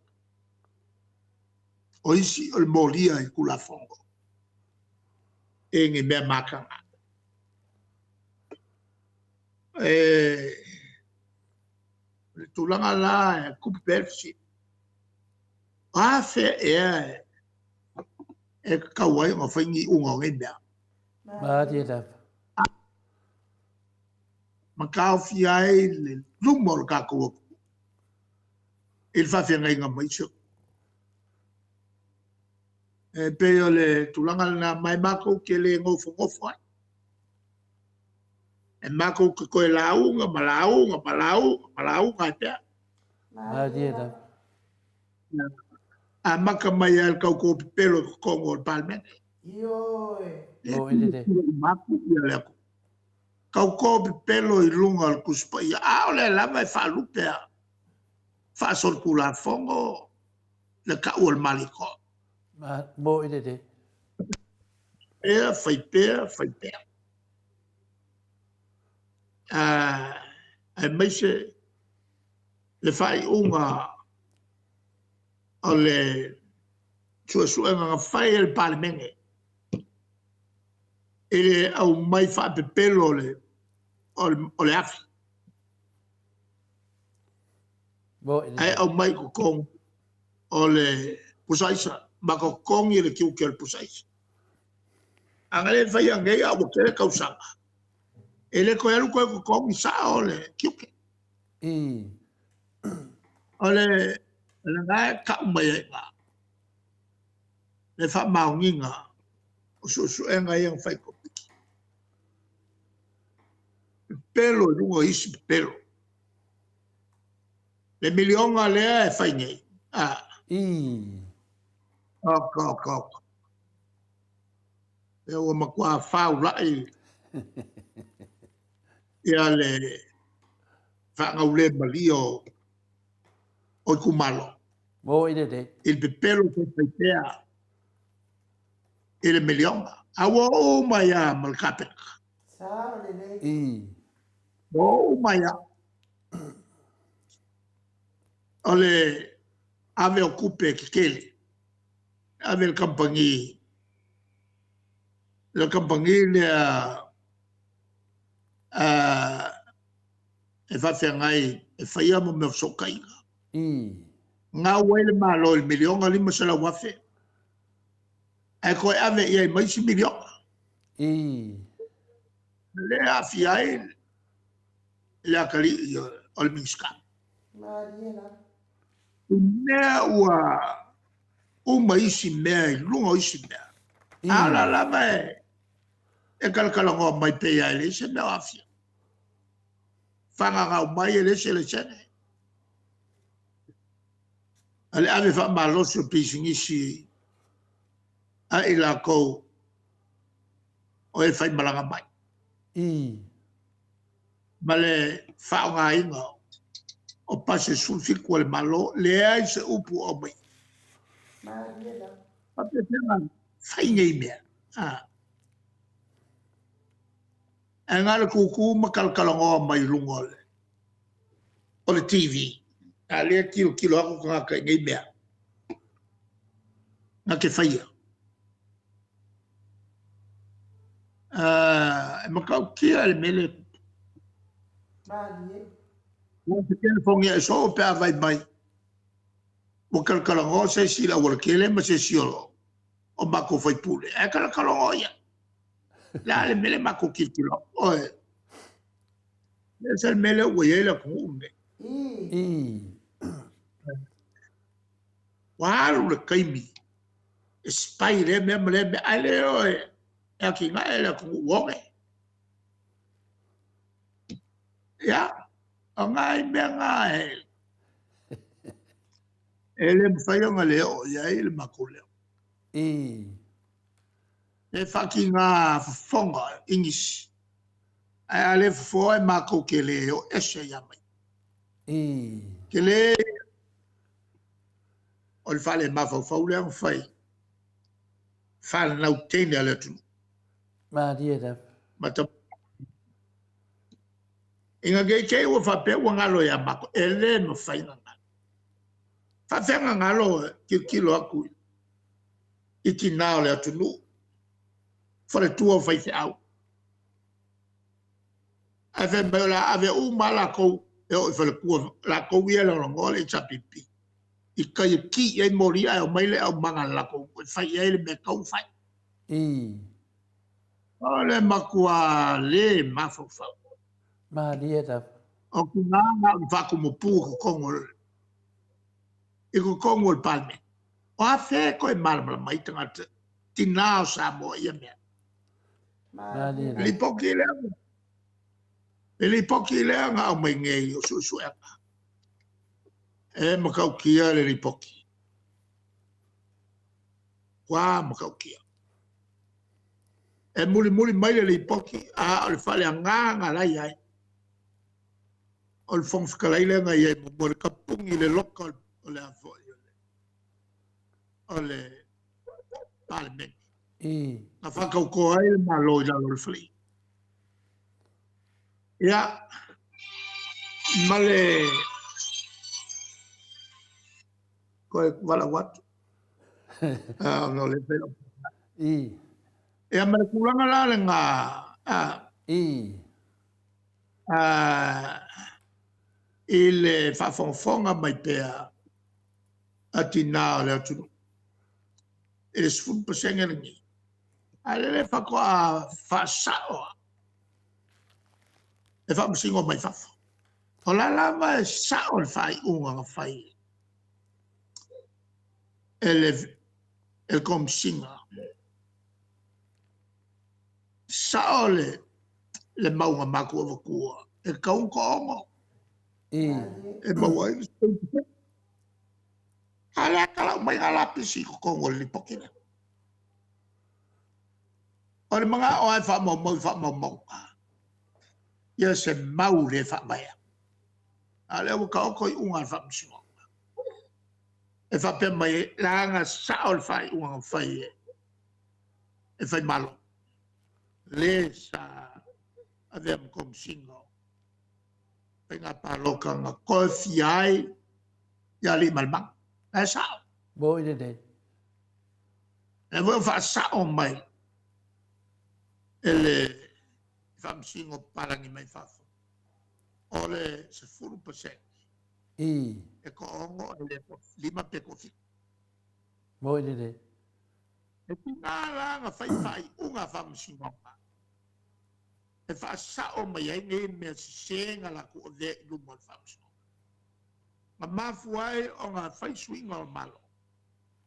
O isi o le molia i Tulafono i ni mea mataga. O le tulaga la e tupu pea le fesili, o afea ea e tatau ai ona fai ni iuga o nei mea? Malie lava. Ma taofia ai le luma o le tatou atunuu i le faafeagaiga ma isi atunuu. E pei o le tulaga lena, ma e matou te le nofonofo ai. E matou te toe lauga ma lauga ma lauga ma lauga ai pea. Malie lava. Amata mai lava i le tau pepelo i totonu o le Palemene. Ioe. Moi lelei. Mapu ia le atunuu. Tauto pepelo i luga o le Tusi Paia, a o lea lava e faalupe a faasolitulafono le tau o le Malietoa. Mo i lelei. Pea, fai pea, fai pea. Aemaise le faaiuga o le suesuega na fai e le Palemene i le aumai faapepelo o le afi, ae aumai i totonu o le pusa aisa ma totogi le tiute o le pusa aisa. A na le faia nei a ua tele tausaga, e le toe alu toe totogi sao le tiute. O le lena e tau mai ai i ina le faamaoniga o suesuega ia na fai i Komiti. Pepelo i luga o isi pepelo. Le miliona lea e fai nei. Ah. Oka, oka, oka. E ua matua faulai ia le faagaulemalie o itumalo. Mo i lelei. I le pepelo fai pea i le miliona. A ua oo uma ia ma le Kapeneta. Sao lelei. Ua oo uma ia. O le ave o tupe tetele. Ave le kamupani. Le kamupani lea e faafeagai e faia mo mea o fesootaiga. Gau ai le Malo i le $1,500,000. Ae toe ave i ai ma isi miliona. Lea aafia ai le atalii o le Minisita. I mea ua uma isi mea i luga o isi mea. A o la lava e talatalanoa mai pei lava e leai se mea o aafia. Fagagau mai e leai se laisene. A le ave faamalosi o pisinisi a i latou o e faimalaga mai. Ma le faaaogaina o pasi 17 a le Malo, leai se upu o aumai. Faapefea fai nei mea. Ae na o le tutu ma talatalanoa mai luga o le TV. A lea tilotilo atu tagata i nei mea. Na te faia. E matautia le mea lea e tupu. Ua te telefonia e soo pe a vai mai. Ua talatalanoa se isi i le aualatele ma se isi o matou faipule. Ae talatalanoa ia. Le a le mea le matou tilotilo atu. Oe. Le se le mea lea ua i ai le atunuu lenei. Ua alu le taimi e spy lea mea ma lea mea. Ae le o e atinae le atunuu ua oge. Ia, o nai mea na e le mafai ona le oo i ai le matou leo. E faatiga fofoga i nisi. Ae a le fofoa e matou te le o ese ia mai. Tele o le fale mafaufau lea na fai fananau teine a le atunuu. Malie lava. Ma ina ne i te i ua faapea ua galo ia matou, e le mafai ona galo. Faafefea ona galo e tilotilo atu i tina o le atunuu, faletua o faifeau. Ae fai mai o le a ave uma lava latou e oo i faletua, latou ia e lagolagoa le HRPP. I tai e ki i ai moli ae omai le aumaga a le latou nuu e fai i ai le mea e tatau ona fai. O le matua le mafaufau. Malie lava. O tina na o le faatumupu i totonu o le Palemene. O a fea e toe malamalama ai tagata tina o Samoa ia mea. Malie lava. Lipoti lea, le lipoti lea na aumai nei o suesuega. E matautia le lipoti. Ua matautia. E mulimuli mai le lipoti, a o le faaleagaga la e i ai, o le Fofoga Fetalai lea na i ai muamua i le tapuni i le loka o le a foi o le Palemene. Na faatauto ai le Malo i lalo o le faleia. Ia, ma le toe valaau atu, ona o lea e fai lau. Ia ma le tulaga la lena, i le faafogafoga mai pea a tina o le atunuu i le 10% lenei, a o lea faatoa faasao lava e faamasino mai fafo. O la lava e sao le faaiuga na fai e le Komesina. Sao le mau na matou avatua e tatau ona toaono e maua ai le 10%. A o lea e talau mai na lapisi i totonu o le lipoti lea. O le manao lava e faamaumau i faamaumauga, ia se mau le faavaea. A o lea ua taoto iuga a le Faamasinoga, e faapea mai, leaga sao le faaiuga na fai e Faimalo, le sa avea ma Komesina o Faiga Palota na tofia ai ia Aliimalemanu. E sao. Moi lelei. Lea foi ua faasao mai e le Faamasino palagi mai fafo, o le 10% e toaono e le 5 pe toafitu. Moi lelei. E tiga la na fai faaiuga a Faamasinoga e faasao mai ai nei mea sese na latou avea i luma o le Faamasinoga. Na mafua ai ona fai suiga o Malo.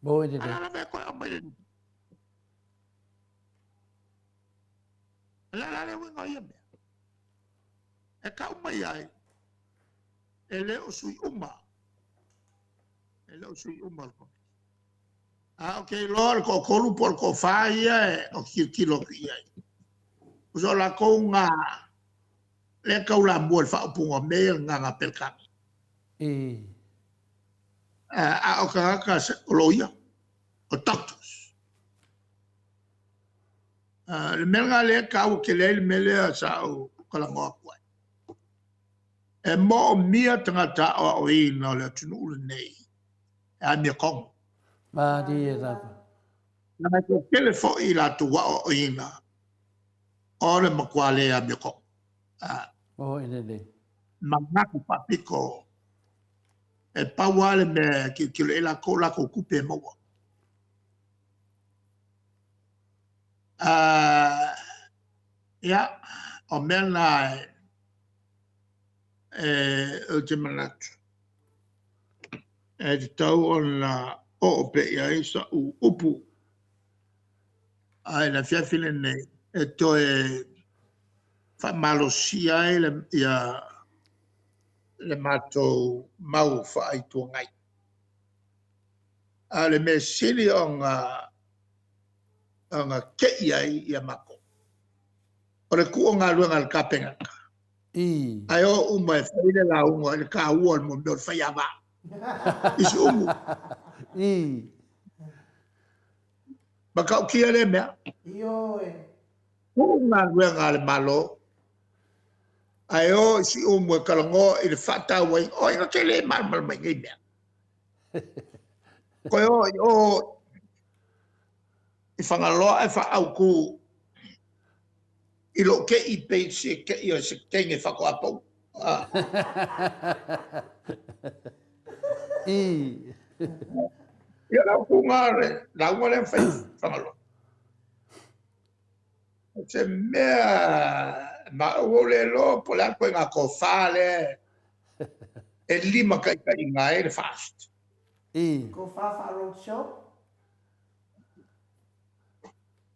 Moi lelei. A la lava e toe aumai le lipoti. O le a la le uiga o ia mea? E tau mai ai, e le o sui uma. E le o sui uma o le Komiti. A o te iloa o le toatolu po o le toafa ia e tilotilo atu i ai. O latou na lea e taulamua i le faaupuga o mea ia o le gaga Peretania. A o tagata o loia, o doctors. O le mea lena o lea e taua tele ai le mea lea sa ou talanoa atu ai. E moomia tagata aoaoina o le atunuu lenei e amiotonu. Malie lava. E toatele foi i latou aoaoina o le matua le amiotonu. Moi lelei. Manatu faapito e pau lava le mea e tilotilo i ai latou o latou tupe e maua. Ia, o mea na ou te manatu e tatau ona oo pea i ai sau upu ai le afiafi lenei e toe faamalosia ai le matou mau faa-Itu Agai. A o le mea sili ona tei ai ia matou, o le tuu o galuega a le Kapeneta, ae o uma e fai le lauga i le taua o le mea o le faiava i Siumu. Matautia lea mea. Tuu galuega a le Malo, ae o i Siumu e talanoa i le faatauaina. O ai na te le malamalama i nei mea? Koe o i o i Fagaloa e faaautu i lou tei pei se tei o se teine faatoa pau. Ia le autuga le lauga lea fai Fagaloa. O se mea ma ua ou le iloa po o le a le ituaiga tofa lea e limataitaiina ai le FAST. Tofa faa-roadshow.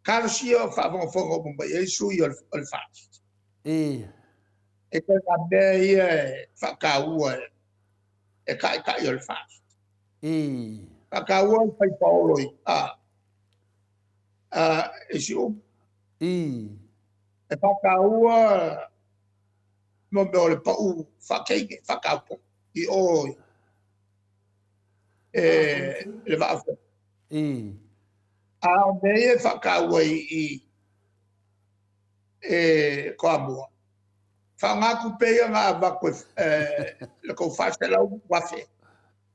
Talosia o faafogafoga uma mai ai sui o le FAST. E ituaiga mea ia e faataua e taitai o le FAST. Faataua le fai paolo i Siumu. Ii. E faataua mo mea o le pau faateine, faataupo i o e le vaa. Ii. A o mea ia e faataua i e Toamua, faaaoga tupe ia na avatu le tou 400,000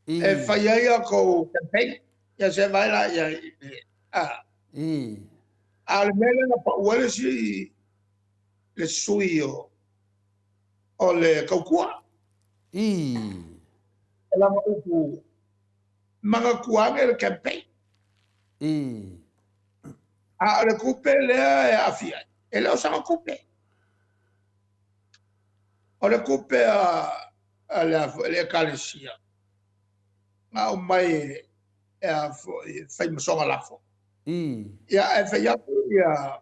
e fai ai a outou campaign. Ia se vaai la i ai. A o le mea lea na pau ai le isi le sui o le tautua. O lana upu, manatua ane le campaign. A o le tupe lea e aafia ai, e le o sana tupe. O le tupe a le ekalesia na aumai e a foi, e fai ma soga lafo. Ia, ae fai atu ia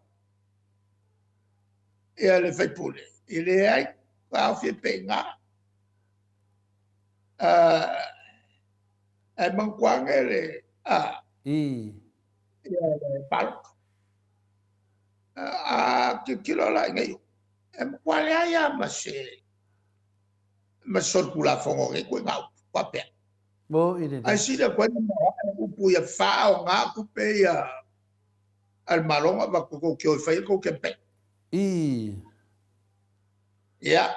ia le faipule, e leai, taofi ai pea i ina. Ae manatua ane le le palota. A tilotilo la ina ia, e matua leai lava ma se solitulafono o nei ituaiga upu faapea. Mo i le Ae sili atu ai ona maoae upu ia faaaoga tupe ia a le Malo na avatu tou te o e fai ai a outou campaign. Ia,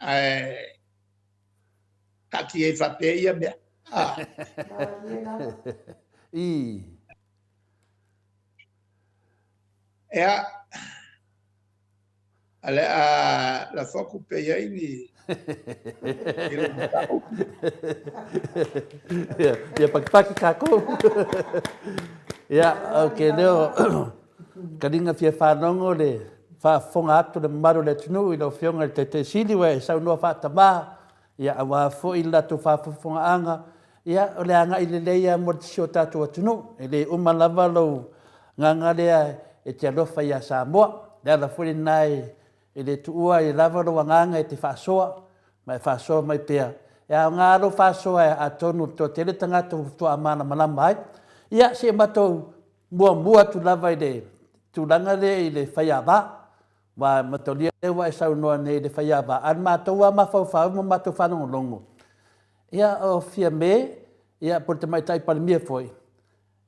ae taatia ai faapea ia mea. Ia, o le a lafo atu pea i ai ni mataupu. Ia pakipaki kākou. Ia, ou te leo kaliga fia whanongo le faafofoga atu le mamalu o le atunuu i lau Afioga i le Taitai Sili ua e saunoa faatamā, ia aua foi le latou faafofogaaga, ia o le agai lelei lava mo si o tatou atunuu. E le uma lava lou agaga lea e te alofa ia Samoa. O le ala foi lena e le tuua ai lava lou agaga e te faasoa ma e faasoa mai pea. E aoga lou faasoa atonu e toatele tagata ua faatoa malamalama ai. Ia se i matou muamua atu lava i le tulaga lea i le faiava, aua mataulia lea ua e saunoa nei i le faiava, a o le matou lava mafaufau ma matou faalogologo, ia o Fiame, ia po o le Tamaitai Palemia foi,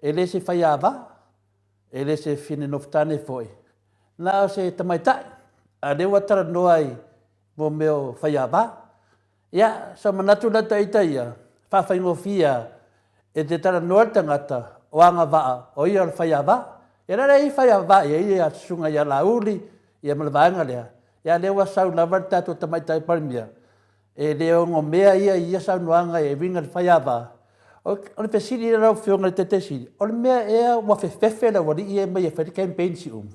e le se faiava, e le se fine nofotane foi, na o se tamaitai, a o lea ua talanoa i mo mea o faiava. Ia, sa manatu la ita ia, faafaigofie lava, e te talanoa le tagata o agavaa o ia o le faiava. Ia la e i ai faiava e i ai le susuga ia Laauli ia ma le vaega lea, ia a o lea ua sau lava le tatou Tamaitai Palemia, e le onomea ia i ia saunoaga e uiga i le faiava. O le fesili lea lau Afioga i le Taitai Sili, o le mea ea ua fefefe le aualii ia e fai le campaign i Siumu?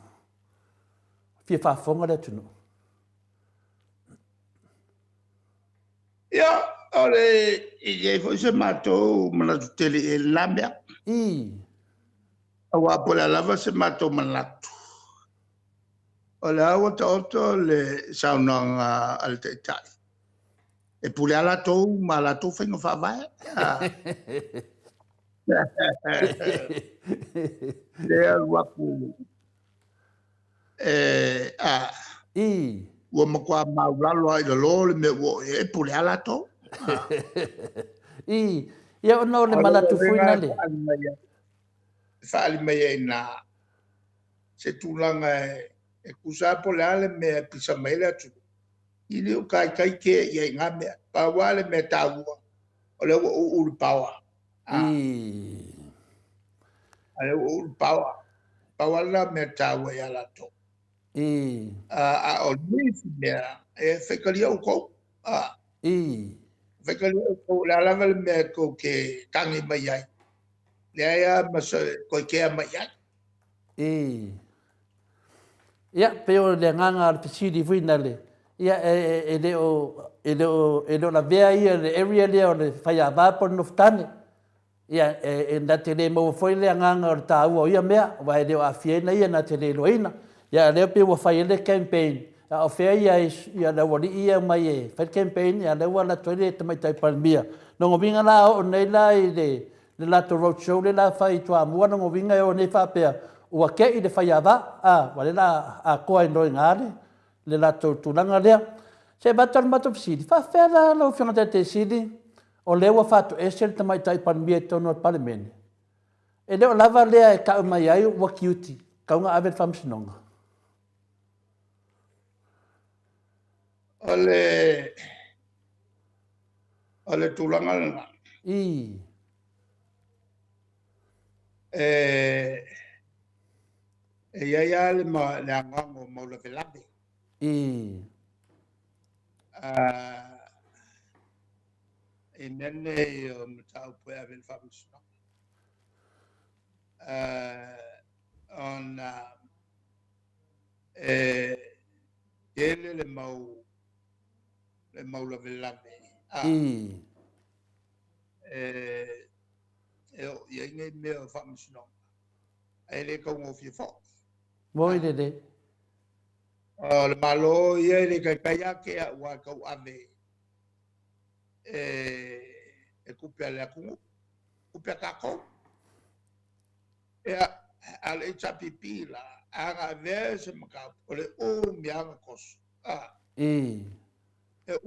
Fia faafofoga le atunuu. Ia, o le i ai foi se matou manatu tele i lena mea. Aua po o le a lava se matou manatu, o lea ua taoto le saunoaga a le Taitai, e pule lava latou ma a latou faiga faavae. Le alu atu a, ua matua maulalo lava i lalo le mea ua oo i ai, e pule lava latou. I, ia ona o le manatu foi na le. E faaali mai ai i ina se tulaga e tusa lava po o le a le mea e pisa mai ai le atunuu, e le o taitai tea i ai i na mea. Pau lava le mea taua, o lea ua uu le power. A lea ua uu le power. Pau lava lena mea taua ia latou. A o nisi mea, e faitalia outou. Faitalia outou, o le a lava le mea tou te tagi mai ai, leai lava ma se toe kea mai i ai. Ia, pei o le agaga o le fesili foi lale, ia e le o, e le o, e le o lavea ia le area lea o le faiava po o le nofotane. Ia, e na te le maua foi le agaga o le taua o ia mea, aua e le o aafiaina ia na te le iloaina. Ia, a o lea pei ua fai ai le campaign, a o fea ia le aualii ia e omai e fai le campaign, a o lea ua alu atu ai le Tamaitai Palemia. Lona uiga la a oo nei la i le latou road show lea o le a fai i Toamua, lona uiga e o nei faapea, Ua keʻi le faiava, a, ua le la atoa ai loa i le latou tulaga lea. Se i avatu le matou fesili, faafefea la lau Afioga Taitaisili o lea ua faatoese le Tamaitai Palemia i totonu o le Palemene? E le o lava lea e tau mai ai ua tiuti, tatau ona ave i le Faamasinoga. O le o le tulaga lena. Ii. E e i ai lava le anoano o mau lavelave. Ii. I mea nei o mataupu e ave i le Faamasinoga. Ona e tele le mau le mau lavelave Ii. e e oo i ai nei mea o faamasinoga, ae le taugofie foi. Moi lelei. O le Malo ia e le taitai lava tea aua e tauave e e tupe a le atunuu, tupe a tatou. Ia, a o le HRPP la, a na avea se mataupu, o le umi lava ona toso. Ii. E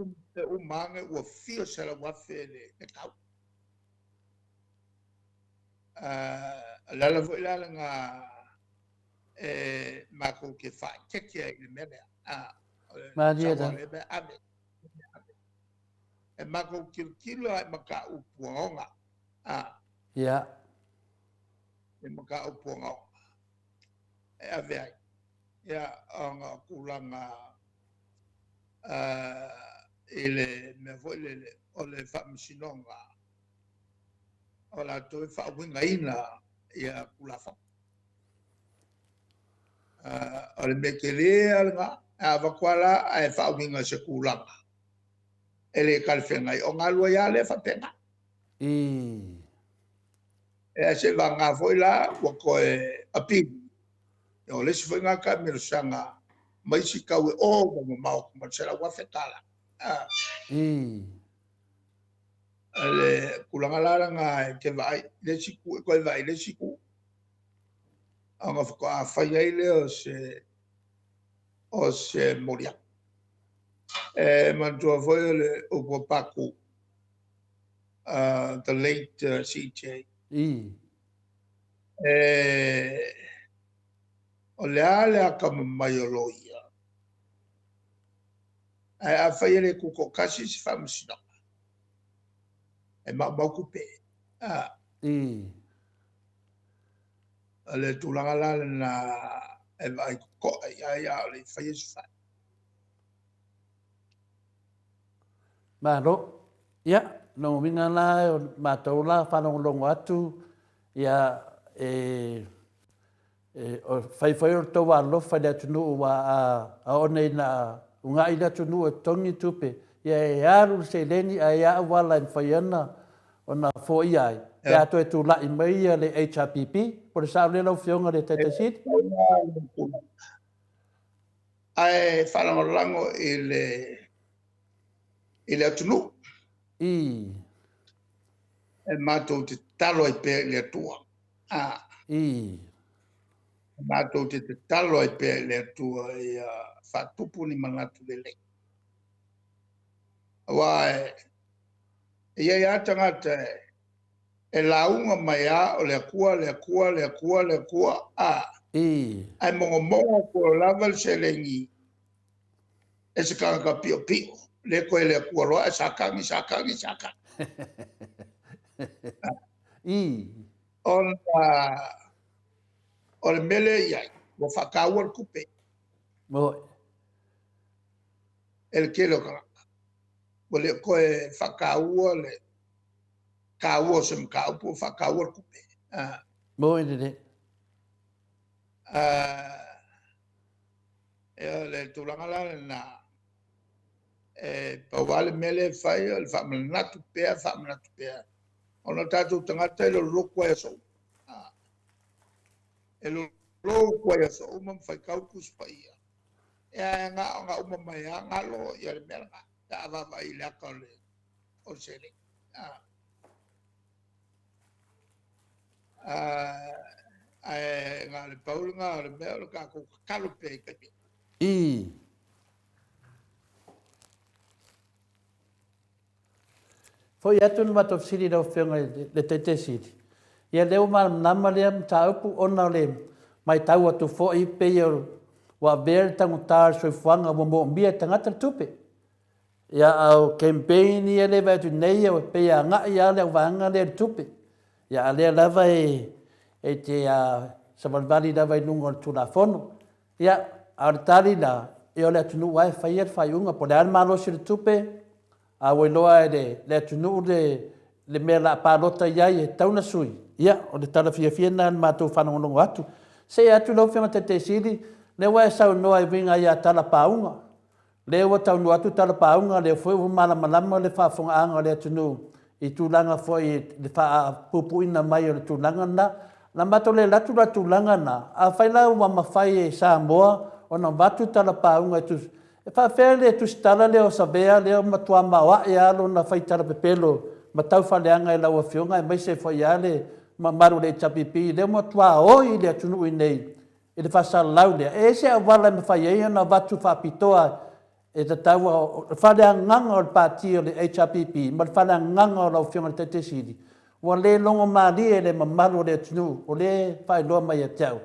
uma ane ua fia 100,000 le tau. O le ala foi la lena e matou te faaeteete ai i le mea lea. O le Malie sao la. lea mea ave. E matou tilotilo lava i mataupu ogaoga. Ia. I mataupu ogaoga e ave ai. Ia, ona o tulaga i le mea foi lele o le faamasinoga o latou e faauigaina ia Tulafono. O le mea tele lava lena, a avatu lava la ae faauiga i se tulaga e le talafeagai, ona alu ai lava lea faapena. Ii. Ia seiavagana foi la ua toe appeal, o le isi foi lena taamilosaga ma isi tau e ova mamao atu ma le $100,000. Ii. O le tulaga la lena e te vaai i le isi itu, e toe vaai i le isi itu, ona faatoa fai ai lea o se moliaga. E manatua foi o le upu a Patu, the late CJ, Ii. O le a le atamamai o loia, ae afai e le tutoatasi se faamasinoga, e maumau tupe. Ii. O le tulaga la lena e vaai totoa i ai a o le i faia se faaiuga. Malo. Ia, lona uiga la, o matou la faalogologo atu, ia, e, e, o, fai foi o le tou alolofa i le atunuu aua a, a oo nei ina uga'i le atunuu e totogi tupe, ia e alu le seleni ae i ai lava auala e mafai ona, ona foia ai pe a toe tula'i mai ia le HRPP. Po o le sao lea lau Afioga i le Taitaisili? Ae faalagolago i le atunuu. Ii. E matou te tatalo ai pea i le Atua. Ii. E matou te tatalo ai pea i le Atua ia faatupu ni manatu lelei. Aua e i ai lava tagata e lauga mai lava o le Atua, le Atua, le Atua, le Atua, Ii. ae mogomogo atu lava le seleni e se tagata piopio, le toe le Atua loa, ae Satani, Satani, Satani. Ii. Ona o le mea lea e i ai, ua faataua le tupe Moi. e le tele o tagata. Ua le toe faataua le taua o se mataupu, ua faataua le tupe. Moi lelei. O le tulaga la lena, e pau lava le mea lea e fai o le faamanatu pea, faamanatu pea, ona o tatou tagata e lolotu lava i aso uma. E lolotu lava i aso uma ma faitau Tusi Paia, ae na ona uma mai lava galo le mea lena pe a vaavaai i le ata o le seleni. Ae na le pau lena o le mea o le tatou tatalo pea i taimi uma. Ii. Foi atu le matou fesili i lau Afioga i le Taitai Sili, ia lea ua malamalama lea mataupu ona o le matau atu foi pei ua avea le taugata o le soifuaga ua moomia e tagata le tupe. Ia a o campaign ia lea e vaai atu nei e pei e agai lava le auvaega lea i le tupe. Ia a o lea lava e te savalivali lava i luga o le Tulafono. Ia, a o le tali la, ia o le atunuu lava e faia le faaiuga, po o le a le malosi o le tupe, a ua iloa e le atunuu le mea o le a palota i ai e tatau ona sui, ia, o le tala fiafia lena i le matou faalogologo atu. See atu lau Afioga i le Taitai Sili, lea ua e saunoa e uiga ia tala pauga. Lea ua taunuu atu tala pauga, lea foi ua malamalama le faafofogaaga a le atunuu i tulaga foi i le faapuupuuina mai o le tulaga lena. Na matou le alu atu la i le tulaga lena, afai la ua mafai e Samoa ona avatu tala pauga e tusa, e faapefea le tusitala lea o Savea lea ua matua maoae lava lona faitala pepelo ma taufaaleaga i lau Afioga aemaise foi lava le mamalu o le HRPP lea ua matua oi le atunuu i inei i le faasalalau lea, e i ai se auala e mafai ai ona avatu faapitoa e tatau o le faaleagaga o le Pati o le HRPP ma le faaleagaga o lau Afioga i le Taitai Sili, ua le logomalie i le mamalu o le atunuu, o lea e faailoa mai ia te au.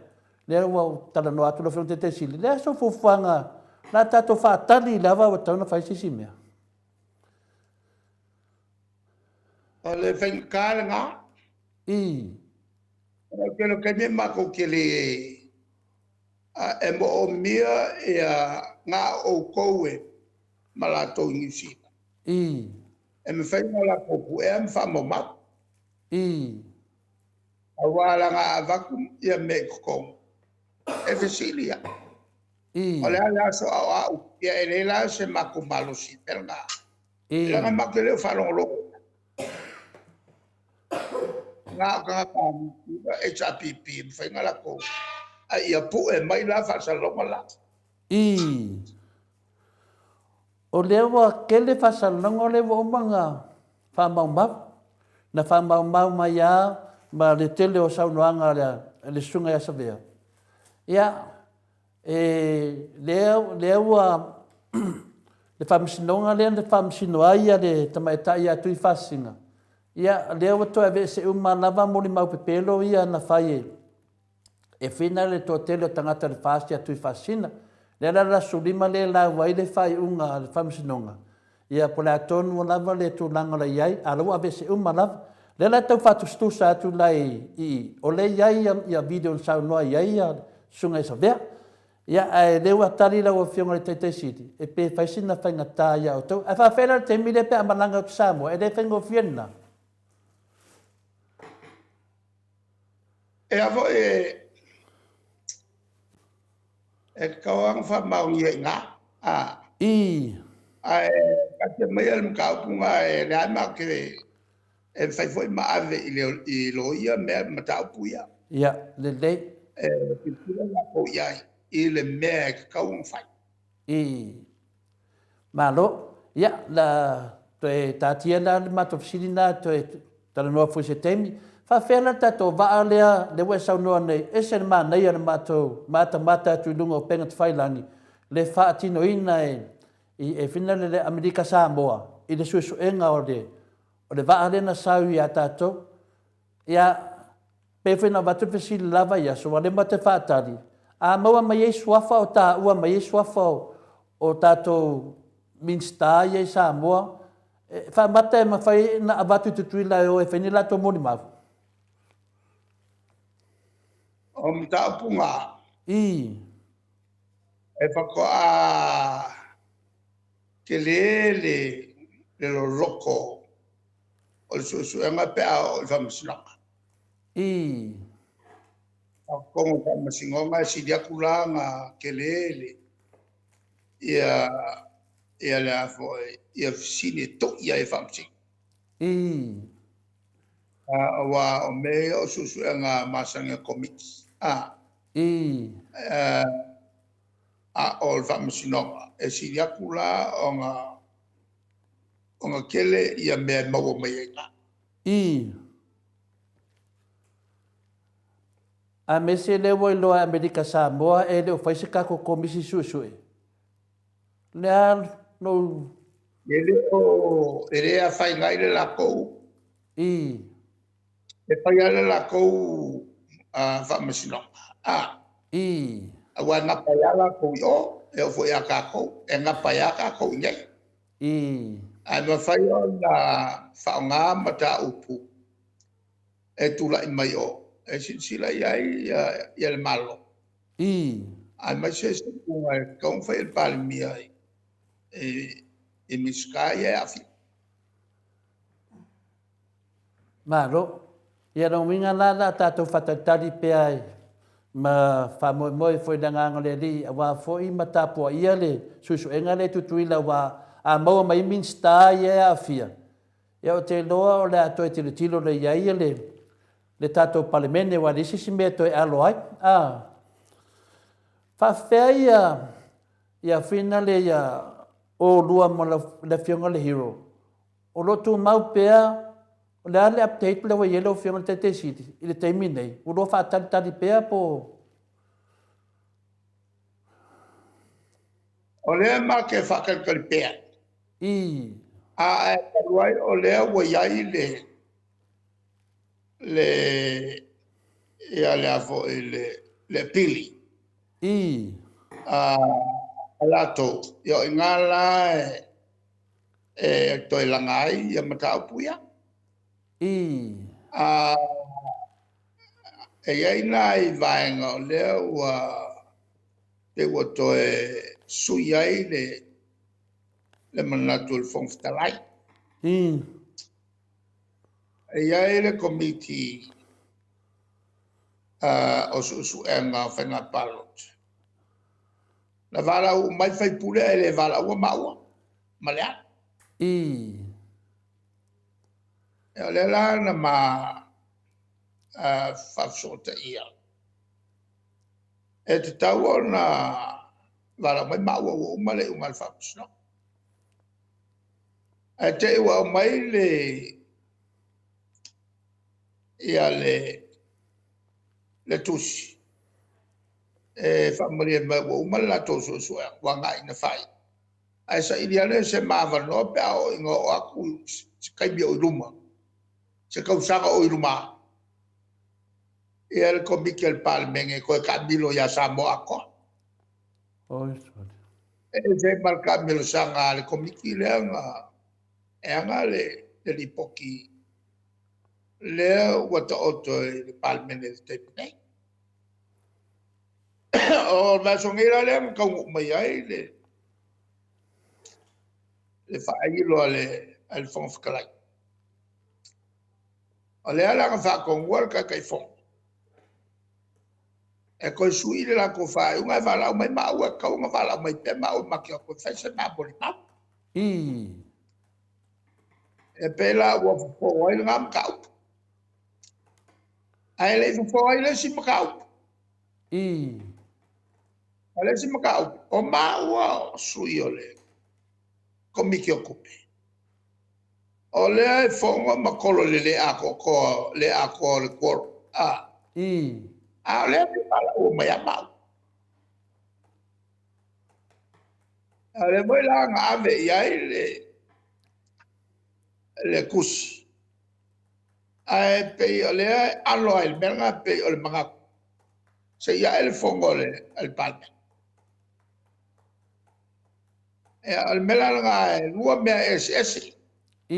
Lea ua ou talanoa atu lau Afioga i le Taitai Sili, o le a sau fuafuaga, o le a tatou faatali lava ua tatau ona fai se isi mea? O le faigata lena. Ii. O le tele o taimi matou te le... e moomia na o outou ma latou i Niu Sila e mafai ona latou puea ma faamaumau. Aua leaga a avatu mea i totonu, e fesili lava. O le a le aso a o au? Ia e leai la se matou malosi i le mea lena. Leaga matou te le o faalogologo i ai. Na o tagata HRPP e mafai ona latou... a ia pue mai la faasalalauga la. Ii. O lea ua tele faasalalauga lea ua uma ona faamaumau. Na faamaumau mai lava ma le tele o saunoaga a le Susuga ia Savea. Ia, e, lea, lea ua le faamasinoga lea na faamasino ai le tamaitai ia Tuifaasisina, ia, lea ua toe aveese uma lava molimau pepelo ia na fai e, e fina le toatele o tagata o le FAST ia Tuifaasisina. Lea la le aso 15 lea e lauga ai le faaiuga a le Faamasinoga, ia po o le a tonu lava le tulaga o le a i ai, a o la ua aveese uma lava. O lea la e tau faatusatusa atu la i i, o lea e i ai video na saunoa i ai le Susuga ia Savea. Ia, ae o lea ua tali lau Afioga i le Taitai Sili, e pei e fai sina faigata ia outou. Ae faapefea la le taimi lea pe a malaga atu i Samoa, e le faigofie lena? E a foi e tatau lava ona faamaonia i ina. Ii. Ae taatia maia le mataupu lena, o lea lava matou te... e mafai foi ma ave i loia mataupu ia. Ia, lelei. E tilotilo latou i ai i le mea e tatau ona fai. Ii. Malo. Ia, o le a toe taatia la le matou fesili lena e toe talanoa foi i se taimi. E faapefea la le tatou vaa lea, lea ua e saunoa nei, e ese le manaia o le matou matamata atu i luga o upega tafailagi, le faatinoina e e le Amerika Samoa i le suesuega o le o le vaa lea na sau ia tatou. Ia, pei foi ona avatu le fesili i le la vaiaso, aua o lea matou te faatali, a maua mai ai suafa o taua mai ai suafa o tatou Minisita ia i Samoa, e faamata e mafai ona avatu i Tutuila e o e fai ni latou molimau? O mataupu na, Ii. e faatoa tele le loloto o le suesuega pe a oo i le faamasinoga. Ii. A o totonu o le faamasinoga e sili atu la ona tele le a foi, ia fesili e to'i ai e faamasino. Ii. Aua o mea ia o suesuega masani a Komiti. Ii. A o le faamasinoga, e sili atu la ona tele ia mea e maua mai ai i ina. Ii. Aemaise lea ua iloa e Amerika Samoa e le o fai se tatou Komisi Suesue. O le a lou. E le o, e le afaina ai le latou. I. E fai lava le latou faamasinoga. A. I. Aua e gapa ai lava latou i o, e oo foi ia tatou, e gapa ai lava tatou i inei. I. Ae mafai ona faaaoga mataupu e tulai mai o e silasila i ai ia le Malo. I. Aemaise se iuga e tatau ona fai e le Palemia i Minisita ia e aafia. Malo. Ia lona uiga la, o le a tatou faatalitali pea ma faamoemoe foi i le Agaga o le Alii aua foi ma tapuaia le suesuega lea i Tutuila aua a maua mai ai Minisita ia e aafia, Ia ou te iloa o le a toe tilotilo lelei i ai le, le tatou Palemene aua e leai se isi mea e toe alo ai. A faafefea ia, ia finale ia oulua ma le Afioga i le Hero, o lo o tumau pea, o le a le update lea ua i ai lau Afioga i le Taitai Sili i le taimi nei, ua lua faatalitali pea po o... O lea ma te faatalitali pea. I. Ae talu ai o lea ua i ai le le ia le a foi le le apili. I. A latou, ia o i ina la e toe laga ai ia mataupu ia. I. A e i ai nai vaega o lea ua pei ua toe sui ai le manatu o le Fofoga Fetalai. E i ai le Komiti o Suesuega o Faiga Palota, na valaau uma ai sui usufono ae le valaauina maua ma Leala. O lea la na ma faafesootaia, e tatau ona valaau mai maua ua uma le iuga a le Faamasinoga. Ae te i ua aumai le tusi e faamalie mai ua uma le latou suesuega ua agai ina fai, ae saili ane se ma avanoa pe a oo ina oo atu se taimi o i luma, se tausaga o i luma atu, ia le Komiti a le Palemene e toe taamilo ia Samoa atoa. E ese ai ma le taamilosaga a le Komiti lea e ana le lipoti lea ua taoto i le Palemene i le taimi nei. O le vaiaso nei la lea na taunuu mai ai le faailo a le Fofoga Fetalai. O lea la na faatonuina le Taitaifono e toe sui le latou faaiuga ae valaau mai maua, e tatau ona valaau mai pea maua ma te o atu e fai se ma molimau. E pei la ua fofo ai lena mataupu. Ae le i fofo ai le isi mataupu. O le isi mataupu, o maua o sui o le Komiti o Tupe, o lea e fono ma tolo i le le atoatoa o le quorum. A o lea e le i valaauina mai ia maua. O lea foi la na ave i ai le tusi, ae pei o lea e alo ai i le mea lena, e pei o le manatu, se i ae le fono a le Palemene. O le mea la lena e 2 mea eseese. O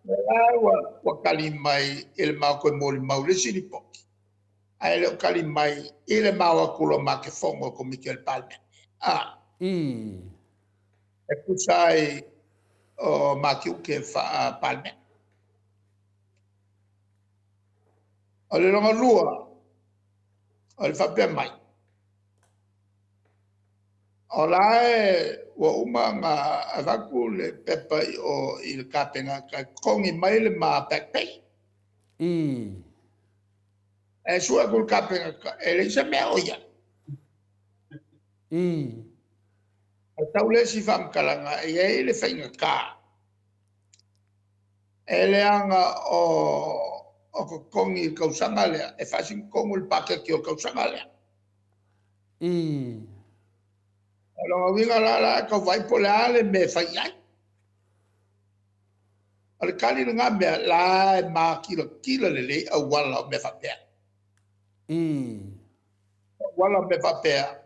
lea la ua tali mai i le ma o toe molimau i le isi lipoti, ae le o tali mai i le ma o atu loa ma te fono i le Komiti a le Palemene. E tusa ai o ma tiute faa-Palemene. O le lona lua, o le faapea mai, o la e ua uma ona avatu le pepa i o i le Kapeneta e totogi mai le ma back pay. Ae sue atu le Kapeneta e leai se mea o i ai. Ae sau le isi faamatalaga, e i ai le faigata, e leaga o o totogi i le tausaga lea, e faasino tonu i le paketi o le tausaga lea. O lona uiga la, o la e tau vaai po o le a le mea e fai i ai. O le tali lena mea, o la e matilatila lelei auala o mea faapea. O auala o mea faapea,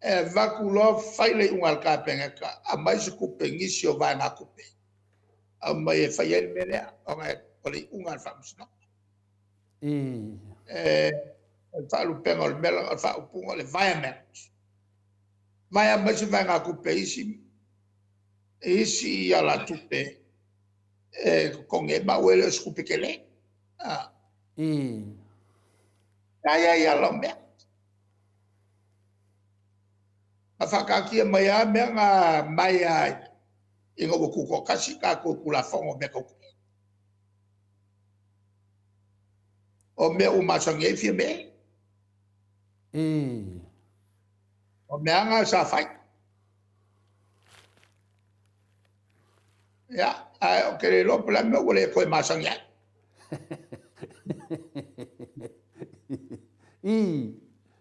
e avatu loa fai le iuga a le Kapeneta, aumai se tupe i nisi o vaegatupe, aumai e fai ai le mea lea, ona o le iuga a le Faamasinoga. O le faalupega o le mea lena, o le faaupuga o le virement. Ma e aumai se vaegatupe i isi alatupe e totogi ai, ma aua e le o se tupe tele. O la e i ai ala o mea. Na faataatia mai lava mea na mai lava ina ua tutoatasi tatou i Tulafono o mea tau tupe. O mea ua masani ai Fiame. O mea lava na sa fai. Ae ou te le iloa po o le a le mea ua le toe masani ai.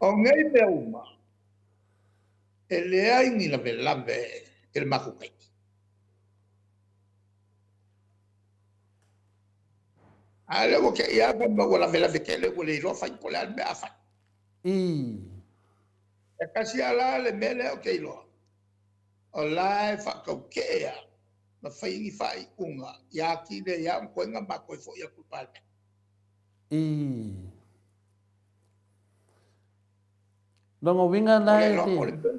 O nei mea uma, e leai ni lavelave i le matou taimi. A lea ua te i lava fai mai ua lavelave tele ua le iloa fai po o le a le mea a fai. E tasi lava la le mea lea ou te iloa, o la e faatautee lava ma fai ni faaiuga ia atili ai lava ona toe ma toe foi atu i le Palemene. Lona uiga la e te...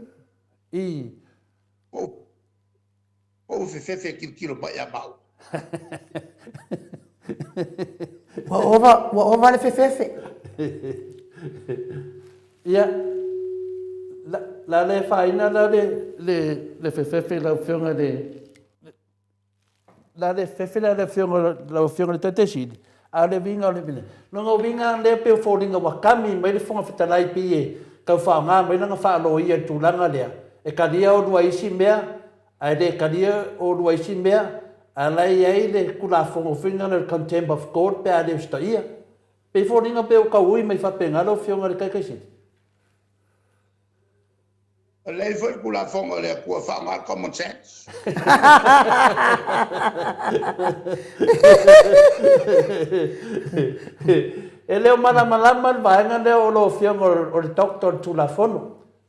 Po ua fefefe e tilotilo mai ia maua. Ua ova, ua ova le fefefe. Ia, la, la le faaina la le, le, le fefefe i lau Afioga i le la le fefe la le afioga lau afioga i le Taitaisili, a o le uiga o le mea lona uiga lea pei o foliga ua kami mai le Fofoga Fetalai pei e tau faaaoga mai lana faaloia i le tulaga lea e talia olua i isi mea ae le talia olua i isi mea, a o la e i ai le Tulafono foi lena o le Contempt of Court pe a le usitaia. Pei e foliga pei ua tau ui mai faapena lau Afioga i le Taitaisili. E lelei foi le Tulafono a le Atua e faaaoga le common sense. E le o malamalama le vaega lea o lau Afioga o le Doctor o le Tulafono,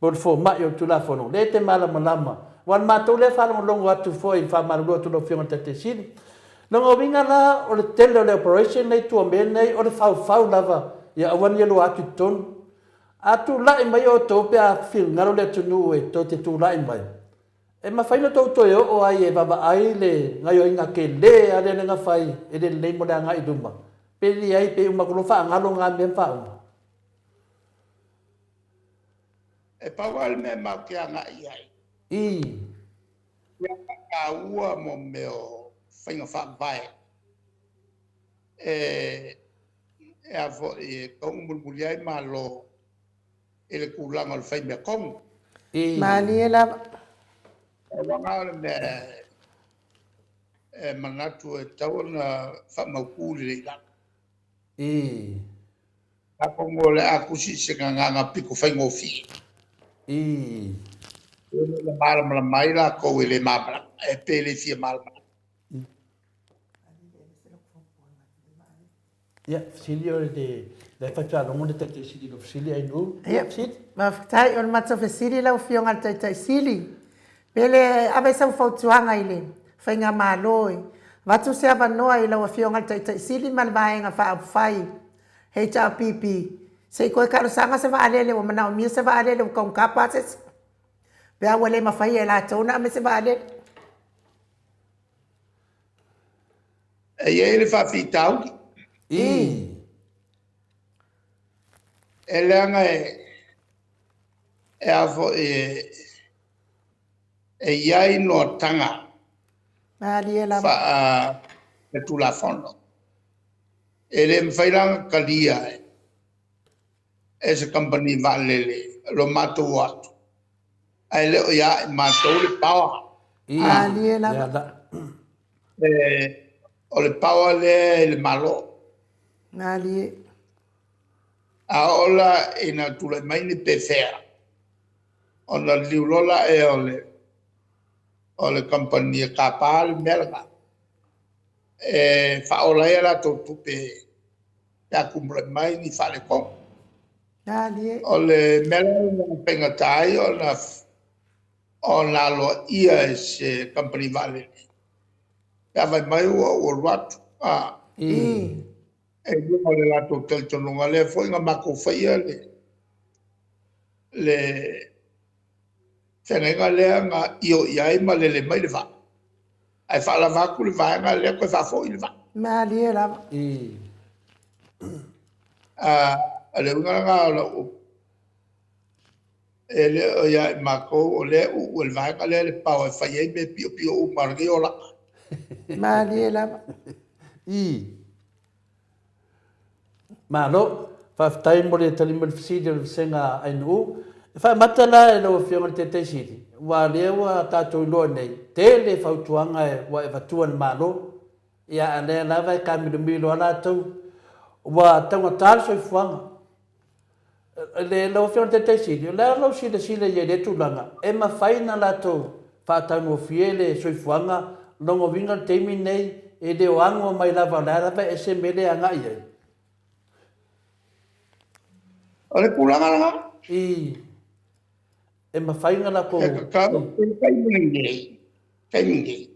po o le Fomai o le Tulafono, lea e te malamalama. Aua o le matou lea faalogologo atu foi, e faamalulu atu i lau Afioga i le Taitai Sili. Lona uiga la, o le tele o le operation lea i tua o mea nei, o le faufau lava ia aua ne i lua atu i totonu. A tulai mai outou pe a finagalo le atunuu e tou te tulai mai, e mafai ona outou toe oo ai e vaavaai le gaoioiga tele lava lea na fai e le lelei mo le agai i luma, pe leai pe uma atu loa faagalo na mea ma faauma. E pau lava le mea matou te agai i ai, ia faataua mo mea o faiga faavae e a foi e tatau ona mulimuli ai Malo i le tulaga o le fai mea tonu. Malie lava. Aua o le mea e manatu e tatau ona faamautu lelei i lalo. Atonu o le a tusi i se gagana pito faigofie. Ina ia malamalama ai latou e le malamalama, pe le fia malamalama. Ia, fesili o le la e fai faalogo le Taitai Sili i lou fesili Ainuu. Ia, faafetai. O le matou fesili lau Afioga i le Taitai Sili, pe le ave sau fautuaga i le Faigamalo e avatu se avanoa i lau Afioga i le Taitai Sili ma le Vaega Faaupufai HRPP se i toe talosaga se vaalele ua manaomia se vaalele ua taugata pasese pe a ua le mafai e latou ona ave se vaalele. E i ai le faafitauli. E leaga e a foi e i ai noataga Malie lava. Faa-Tulafono. E le mafai la ona talia e se kamupani vaalele lo matou o atu, ae le o ia i matou le power. Malie lava. O le power lea i le Malo. Malie. A oo la ina tulai mai ni pefea, ona liliu loa lea o le kamupani e tapa le mea lena e faaola ai a latou tupe pe a tumulai mai ni faaletonu. Malie. O le mea la lena e faigata ai ona aloaia e se kamupani vaalele pe a fai mai ua ou alu atu. E i luga o le latou talitonuga, lea foi na matou faia le feagaiga lea na io i ai ma lele mai le vaa, ae faalava atu le vaega lea toe faafoi le vaa. Malie lava. O le uiga lena o lau upu, e le o ia i matou o lea e uu e le vaega lea le paoa e fai ai mea piopio uma o lenei olaga. Malie lava. Malo, faafetai mo le tali mai o le fesili o le vasega a NU. E faamata la e lau Afioga i le Taitai Sili, aua o lea ua tatou iloa nei, tele fautuaga ua e avatua e le Malo, ia a o lea lava e taamilomilo lava latou, ua taugata le soifuaga. Lau Afioga i le Taitai Sili, o le a lou silasila i ai i lea tulaga, e mafai ona latou faataugofie le soifuaga, lona uiga o le taimi lenei e le o ano mai lava o la e lava e ese le mea lea e agai i ai? O le tulaga lena. I, e mafai ona latou. E tatau, i le taimi lenei, taimi nei,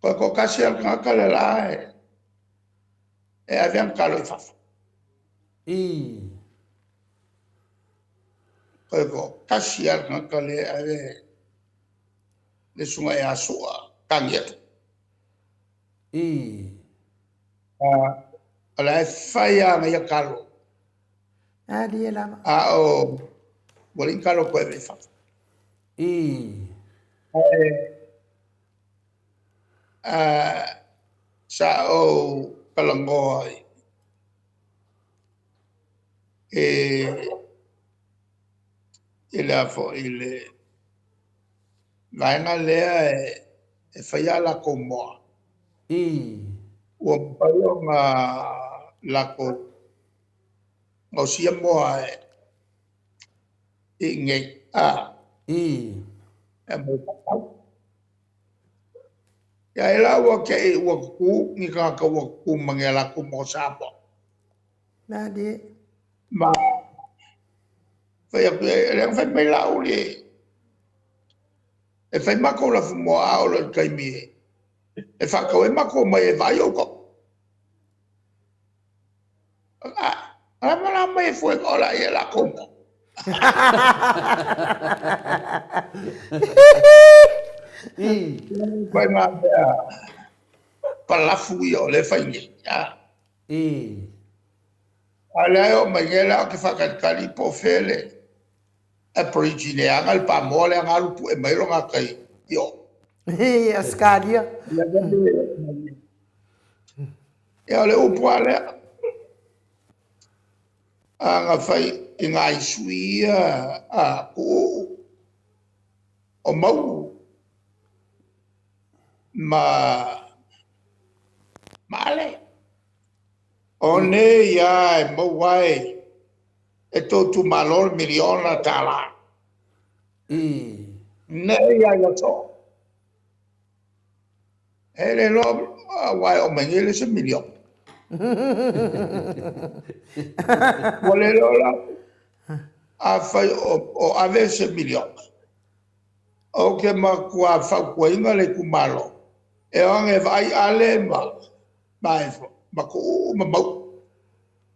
toe toatasi lava le tagata le la e ave ana talo i fafo. I. Toe toatasi lava le tagata lea e ave le susuga ia Sua Tanielu. I. O la e fai lava ana ia talo. Malie lava. A o ua leai ni talo toe ave i fafo. I. Ae sa ou talanoa i le a foi i le vaega lea e faia a latou moa. I. Ua mafai ona latou gaosia moa i inei. I. E aumai faatau. Ia ai la ua te i ua tutu ni tagata ua tutu ma ni a latou moa Samoa. Malie. Ma fai atu i ai, lea na fai mai Laauli e fai matou lafumoā a oo loa i le taimi e faatau ai, matou omai e vaai outou. O le a la omai ai fua e ola ai e latou moa? I. Fai ngā mea palafu ia o lea e fai nei. I. A o lea e oo mai nei la ou te faatalitali po o fea le Aborigine e ana le pamoa lea na alu pue mai lona tai i o. I Australia. Ia o le upu lava lea. A na fai i nai sui ia a Tuuu o Mauu ma Ale. O nei lava e maua ai e tou itumalo le miliona tala. I. Nei lava i le aso. E le iloa aua e oo mai nei e le se miliona. Ua le iloa la afai o ave se miliona. Ou te matua fautuaina le itumalo e o ane e vaai Ale ma Tuuu ma Mauu.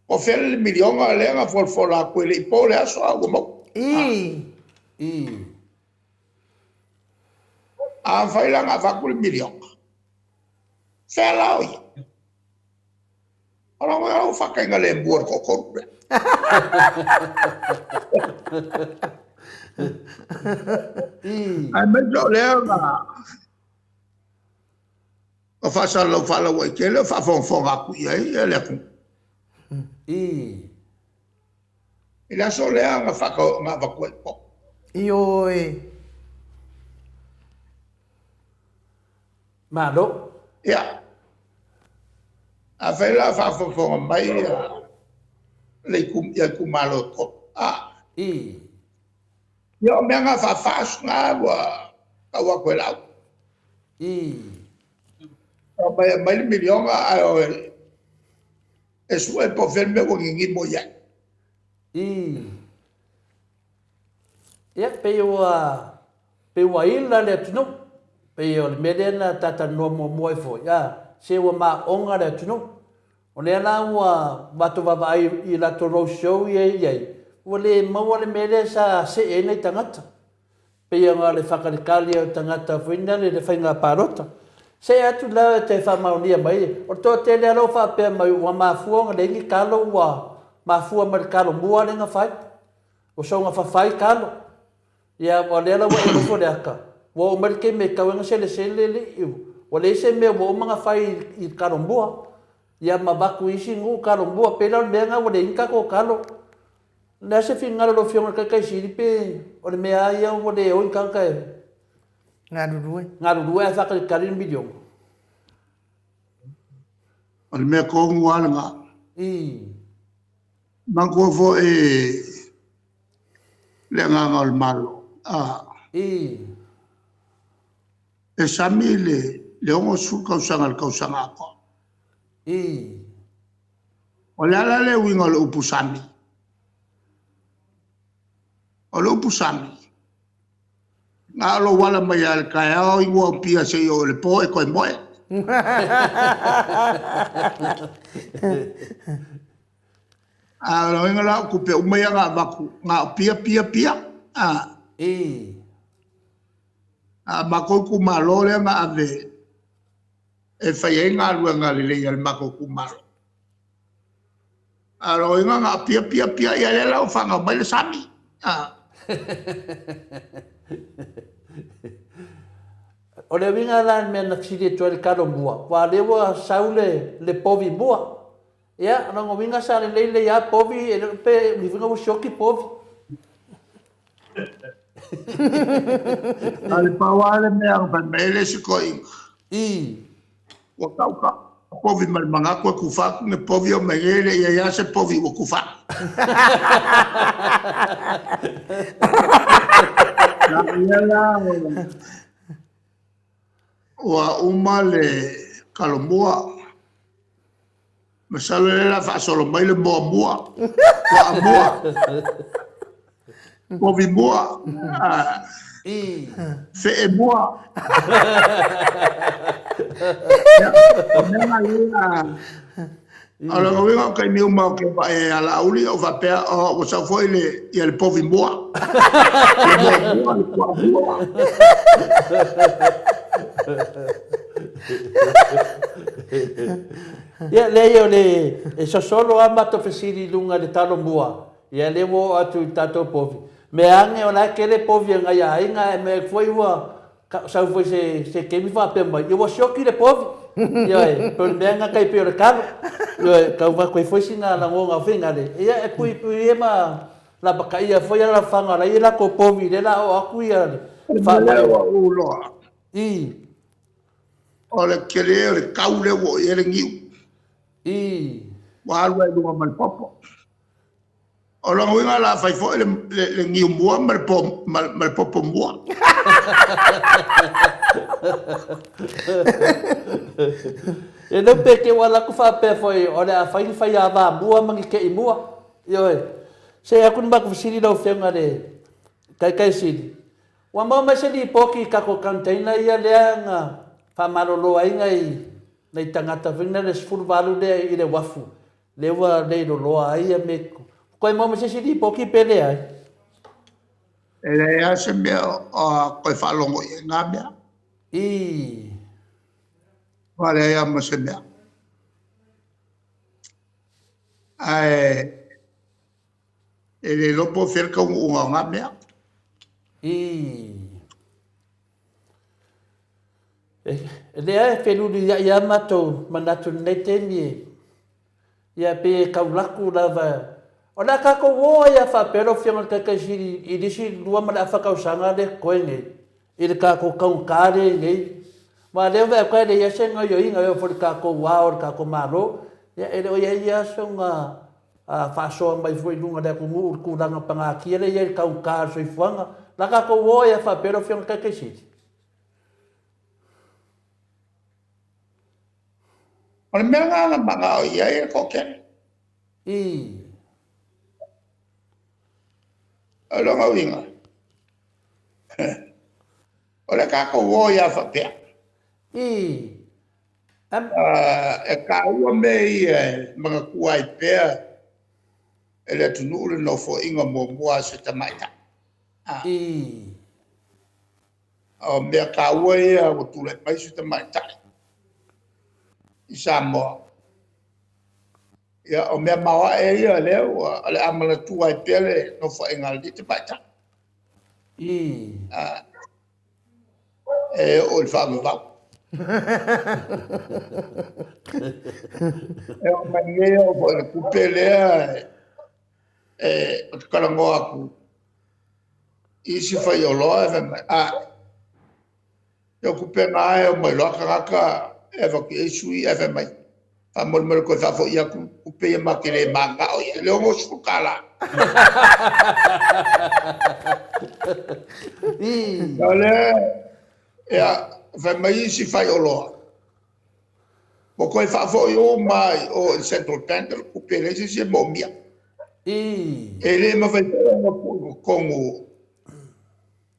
O fea le miliona lea na folafola atu e le i po le aso a ua maua. I. I. Afai la na avatu le miliona, fea la o ia? O la ua faataiga lemu a le toatolu lea. I. Aemaise o lea na o faasalalau faalauaitele o faafogafoga atu i ai le atunuu. I. I le aso lea na avatu ai po. Ioe. Malo. Ia. Afai la o faafofoga mai le itumalo e 3, ia o mea na faa-FAST na ua tau atu e Laauli. Omai e aumai le miliona ae o e sue po o fea le mea ua ninimo i ai. Ia, pei ua, pei ua ila le atunuu. Pei o le mea lea na ta talanoa muamua ai foi, a, se ua maoga le atunuu. O lea la ua matou vaavaai i latou road show ia e i ai, ua le maua le mea lea sa see ai nai tagata. Pei ona o le faatalitali o tagata foi lea i le faiga palota. See atu la e te faamaonia mai, o le toatele lava lea ua faapea mai ua mafua ona leai ni talo ua mafua mai i le talo mua lea na fai. Ua soona fafai talo. Ia o lea la ua e nofo i le ata, ua oo mai le taimi e tatau ai ona selesele le iu, ua leai se mea ua uma ona fai i le talo mua. Ia ma avatu i isi nuu talo mua. Pei la o le mea lena ua leai ni tatou talo. O le a se finagalo o lau Afioga i le Taitai Sili pe o le mea lava ia ua le o ni tagata e galulue galulue ae faatalitali le miliona? O le mea tonu lava lena. Manatua foi le agaga o le Malo, e sami le 60 tausaga i le tausaga atoa. O le a la le uiga o le upu sami? O le upu sami, na o lou ala mai lava i le taeao inu au pia seia oo i le po e toe moe. A o lona uiga la o tupe uma ia na avatu, na o pia, pia, pia. A o matou itumalo lea na ave e fai ai galuega lelei a le matou itumalo. A o lona uiga na o pia, pia, pia, ia lea la ua fanau mai le sami. O le uiga la o le mea na fesili atu ai i le talo mua, aua o lea ua sau le povi mua. Ia, o lona uiga sa lelei lelei lava povi, e le iloa pe umi foi ona ua sioki povi. A o le pau lava le mea na fai mai ai le isi toeaina, ua tau ta povi ma le manatu e tufa atu ni povi, oo mai nei e le i i ai lava se povi ua tufa atu. Na ia la ua uma le Talomua, masalo o lea o le a faasolo mai le moa mua, puaa mua, povi mua, fee mua. Ia, o mea na ia, o lona uiga o taimi uma ou te vaai ai ia Laauli, ou faapea, oh, ua sau foi le, ia le povi mua, le moa mua, le puaa mua. Ia, leai, o le, e sosolo lava matou fesili i luga i le talo mua, ia lea ua oo atu i le tatou povi. Mea ane o la e tele povi a nai aiga ae mea atu foi ua sau foi se se taimi faapea mai, ia ua sioki le povi. Ioe, pei o le mea lena tai pei o le talo. Ioe, tau avatu ai foi sina lagona foi nale, ia e puipui ia ma lapataia foi alafaga o la e i ai latou povi lea o le a oo atu ia le O le mea lea ua ou iloa, o le tele o le tau lea ua oo i ai le niu. Ua alu ai i luga ma le popo. O lona uiga o le a fai foi le niu mua ma le popo mua. E leo pe te ua alu atu faapea foi o le a fai ni faiava mua ma ni te'i mua. Ioe. Se atu ni matou fesili lau Afioga i le Taitaisili. Ua maua mai se lipoti i tatou container ia lea na faamalolo ai nai nai tagata foi na le 18 lea i le uafu lea ua leiloloa ai ia me toe maua mai se isi lipoti pe leai? E leai lava se mea o toe faalogo i ai na mea. Ua leai lava ma se mea. Ae e le iloa po o fea le taunuuga o na mea. E leai, e feluliuiai lava matou manatu i lenei taimi e, ia pei e taulaku lava. O le a tatou o ai lava faapea lau Afioga i le Taitai Sili i le isi lua ma le afa tausaga lea e totoe nei, i le tatou taugata lea e i ai nei. Aua o lea ua vaai e leai se gaoioiga e oo foi i le tatou ao o le tatou Malo, ia e le o i ai lava sona faasoa mai foi i luga o le atunuu i le tulaga pagatia lea e i ai i le taugata o le soifuaga. O le a tatou o ai lava faapea lau Afioga i le Taitai Sili? O le mea lena na manao i ai le toatele. I. O lona uiga, o le tatou o ai lava faapea. I. Am... E taua mea ia e manatua ai pea e le atunuu le nofoaiga muamua a se tamaitai. I. O mea taua ia ua tulai mai se tamaitai i Samoa. Ia, o mea maoae ia lea ua, o le a manatua ai pea le nofoaiga a lenei tamaitai. E oo i le faavavau. E oo mai nei, e oo foi i le tupe lea ou te talanoa atu i isi faioloa e fai mai, a, se o tupe na e omai loa tagata e avatu i ai sui ae fai mai, faamolemole toe faafoi atu tupe ia matou te le mananao i ai, le $60. O lea, ia, fai mai isi faioloa, ua toe faafoi uma lava i o i le Central Bank le tupe e leai se isi e moomia. E le mafai foi ona tuu i totonu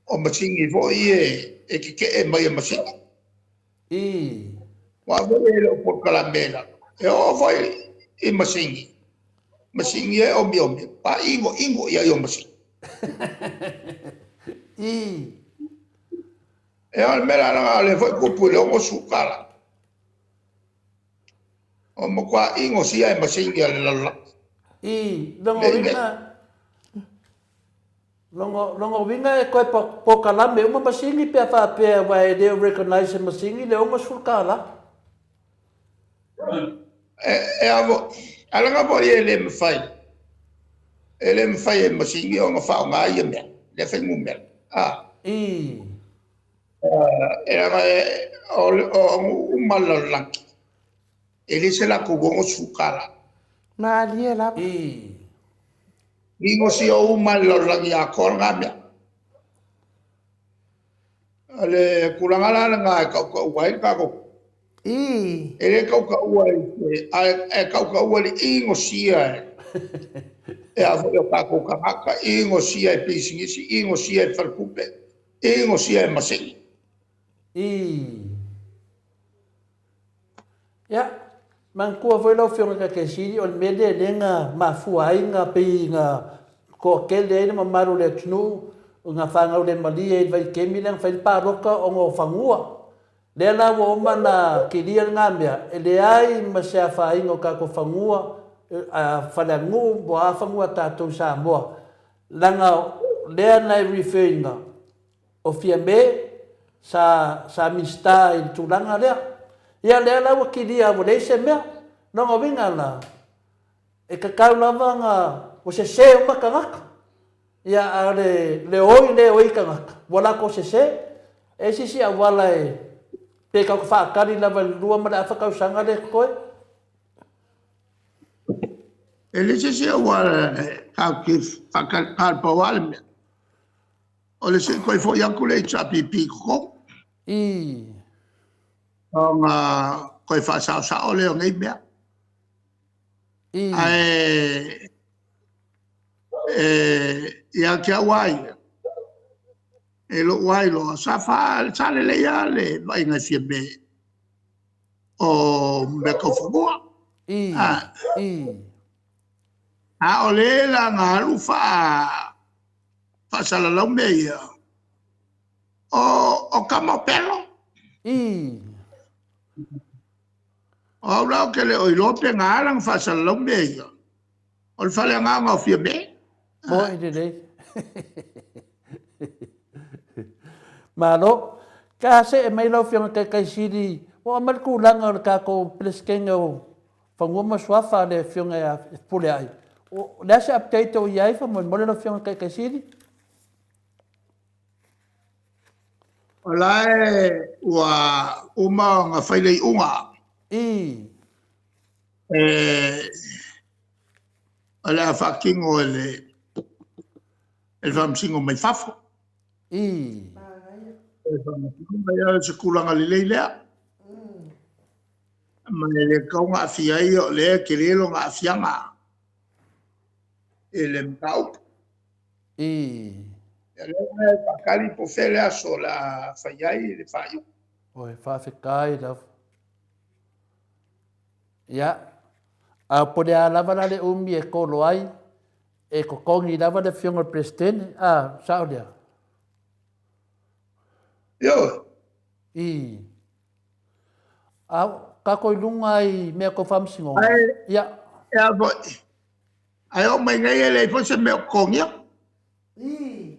o masini foi ia e tetee mai e masini. Aua foi e le o polokalame i lalo. E oo foi i masini, masini e omiomi, matua inoino i ai o masini. Ia o le mea la lena o lea foi e tupu i le $60. Ua matua inosia e masini a le lalolagi. Lona uiga, lona uiga e toe polokalame uma masini pe a faapea aua e le o recognize e masini le $60. E a foi, ae leaga foi e le mafai, e le mafai e masini ona faaaoga ia mea, lea fuainumera. E leaga o nuu uma o le lalolagi, e leai se latou $60. Malie lava. Inosia uma lava e le lalolagi atoa lena mea. O le tulaga la lena e tautaua ai le tatou. E le tautaua i se, ae tautaua i le inosia e o tatou tagata, inosia e pisinisi, inosia e faletupe, inosia e masini. Ia, manatua foi lau Afioga i le Taitai Sili, o le mea lea lea na mafua ai na pei na toatele ai le mamalu o le atunuu na fanau le malie ai i le vaitaimi lea na fai ai le palota ona o fanua. Lea la ua uma ona kilia lena mea, e leai ma se afaina o tatou fanua, faleaganuu po o a fanua a tatou i Samoa, leaga lea na e refer ina o Fiame sa sa Minisita i le tulaga lea. Ia lea la ua kilia ua leai se mea. Lona uiga la, e tatau lava ona ua sese uma tagata. Ia a o le le oi le oi tagata, ua latou sese. E i ai se isi auala e pe tatou te faatali lava i le 2 ma le afa tausaga lea e totoe? E leai se isi auala e tatou te faatali, na o le pau lava le mea, o le se i toe foi atu le HRPP i totonu. Ona toe faasaosao lea o nei mea. Ae ia te au lava ia, i lou lava iloa, sa lelei lava le vaaiga e Fiame o mea tau fanua. A o le la na alu faasalalau mea ia, o tama o Pelo. O au la ou te le o iloa pe na ala ona faasalalau mea ia, o le faaleagaga o Fiame. Moni lelei. Malo. Ka see mai lau Afioga i le Taitai Sili, ua oo mai le tulaga o le tatou Peresetene o Fanua ma Suafa a le Afioga ia Fepuleai. O le a se update o i ai faamolemole lau Afioga i le Taitaiseili? O la e ua uma ona fai le iuga. Ii. E, o le a faatino e le, e le Faamasino mai fafo. Ii. E faamasinoga, ia o se tulaga lelei lea. Ma e le tatau ona aafia ai, o lea e tele lona aafiaga i le mataupu. Ii. Ia lea e faatali po o fea le aso o le a fai ai le faaiuga. Oi, faafetai lava. Ia, a po o le a lava la le umi e kolo ai, e totogi lava le Afioga i le Peresetene, a, sao lea? Ioe. Ii. A tatou i luga i mea tau faamasinoga, Ae, ia. e a foi, ae oo mai nei e leai foi se mea o totogia. Ii,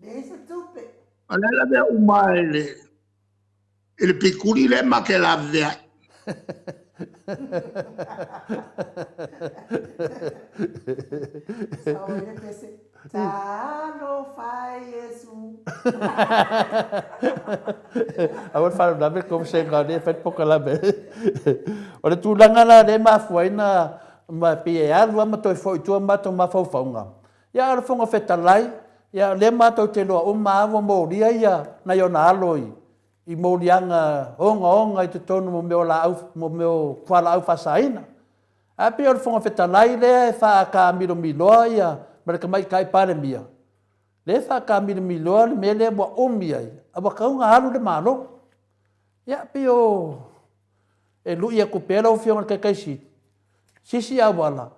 leai se tupe. O le a lavea uma lava i le, i le pikuli lea ma te lavevea ai. Sao ai le pese. Talofa e Iesu. Aua le faalavelave le tou vasega o lea e fai le polokalame. O le tulaga la lea e mafua ai na ma pei e alu lava ma toe foi i tua matou mafaufauga. Ia a o le Fofoga Fetalai, ia o lea matou te iloa uma lava ua molia ia nai ona alo i i moliaga ogaoga i totonu mo mea o laau mo mea o fualaau faasaina. Ae pei o le Fofoga Fetalai lea e faataamilomiloa ia ma le Tamaitai Palemia, lea e faataamilomiloa le mea lea ua umi ai, a ua tatau ona alu le Malo. Ia, pei o e lui atu pea lau Afioga i le Taitai Sili, sisi auala,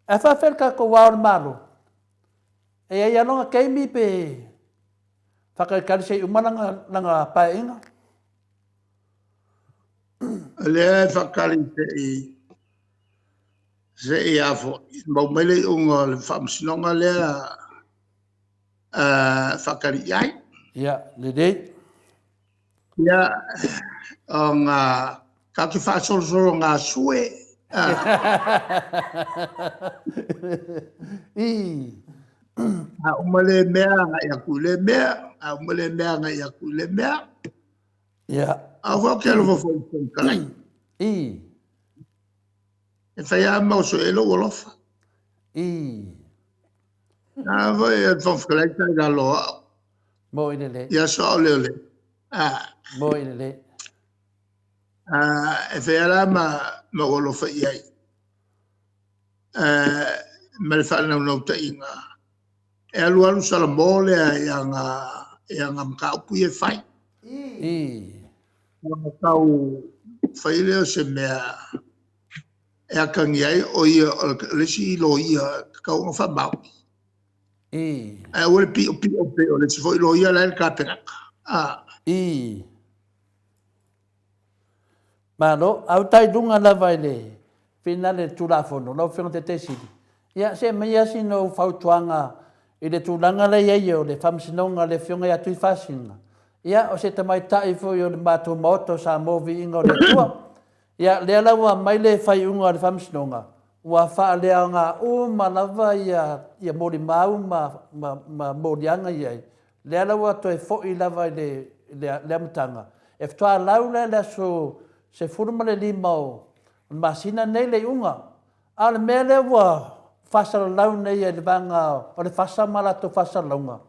ae faafefea le tatou Ao o le Malo? E i ai lava lona taimi pe faatalitali se i uma lana Paeaiga? O lea e faatali se i a foi, maua mai le iuga o le faamasinoga lea e faatali i ai. Ia, lelei. Ia, ona tatou te faasolosologāsue. Ii. A uma lea mea, agai atu i lea mea. A uma lea mea, agai atu i lea mea. Ia. Aua foi ou te alofa foi i le Fofoga Fetalai. Ii. E fai lava ma oso i ai lou alofa. Ii. A foi o le Fofoga Fetalai sa i lalo o au. Moi lelei. I aso a o leoleo. A. Moi lelei. A, e fai lava la ma, ma ou alofa i ai. Ma le faanaunautaiga, e alu alu salamo lea i ana, i ana mataupu ia e fai. Ii. Ona tau fai lea o se mea e atagia ai o ia o le isi loia e tatau ona faamaoni. Ii. Ae aua le piopio pei o le isi foi loia la e i le Kapeneta. Ah. Ii. Malo, a uta i luga lava i le finale le Tulafono, lau Afioga i le Taitaifono Sili, ia se aumai lava sina ou fautuaga i le tulaga lea e i ai o le Faamasinoga a le Afioga ia Tuifaasisina. Ia, o se tamaitai foi o le matou Maota o Samoa Viiga o le Atua. Ia, lea la ua aumai le faaiuga a le Faamasinoga, ua faaleaoga uma lava ia ia molimau ma ma ma moliaga i ai, lea la ua toe foi lava i le le amataga. E faatoa lau la i le aso 15 o le masina lenei le iuga. A o le mea lea ua faasalalau nei e le vaega o le FASA ma latou faasalalauga,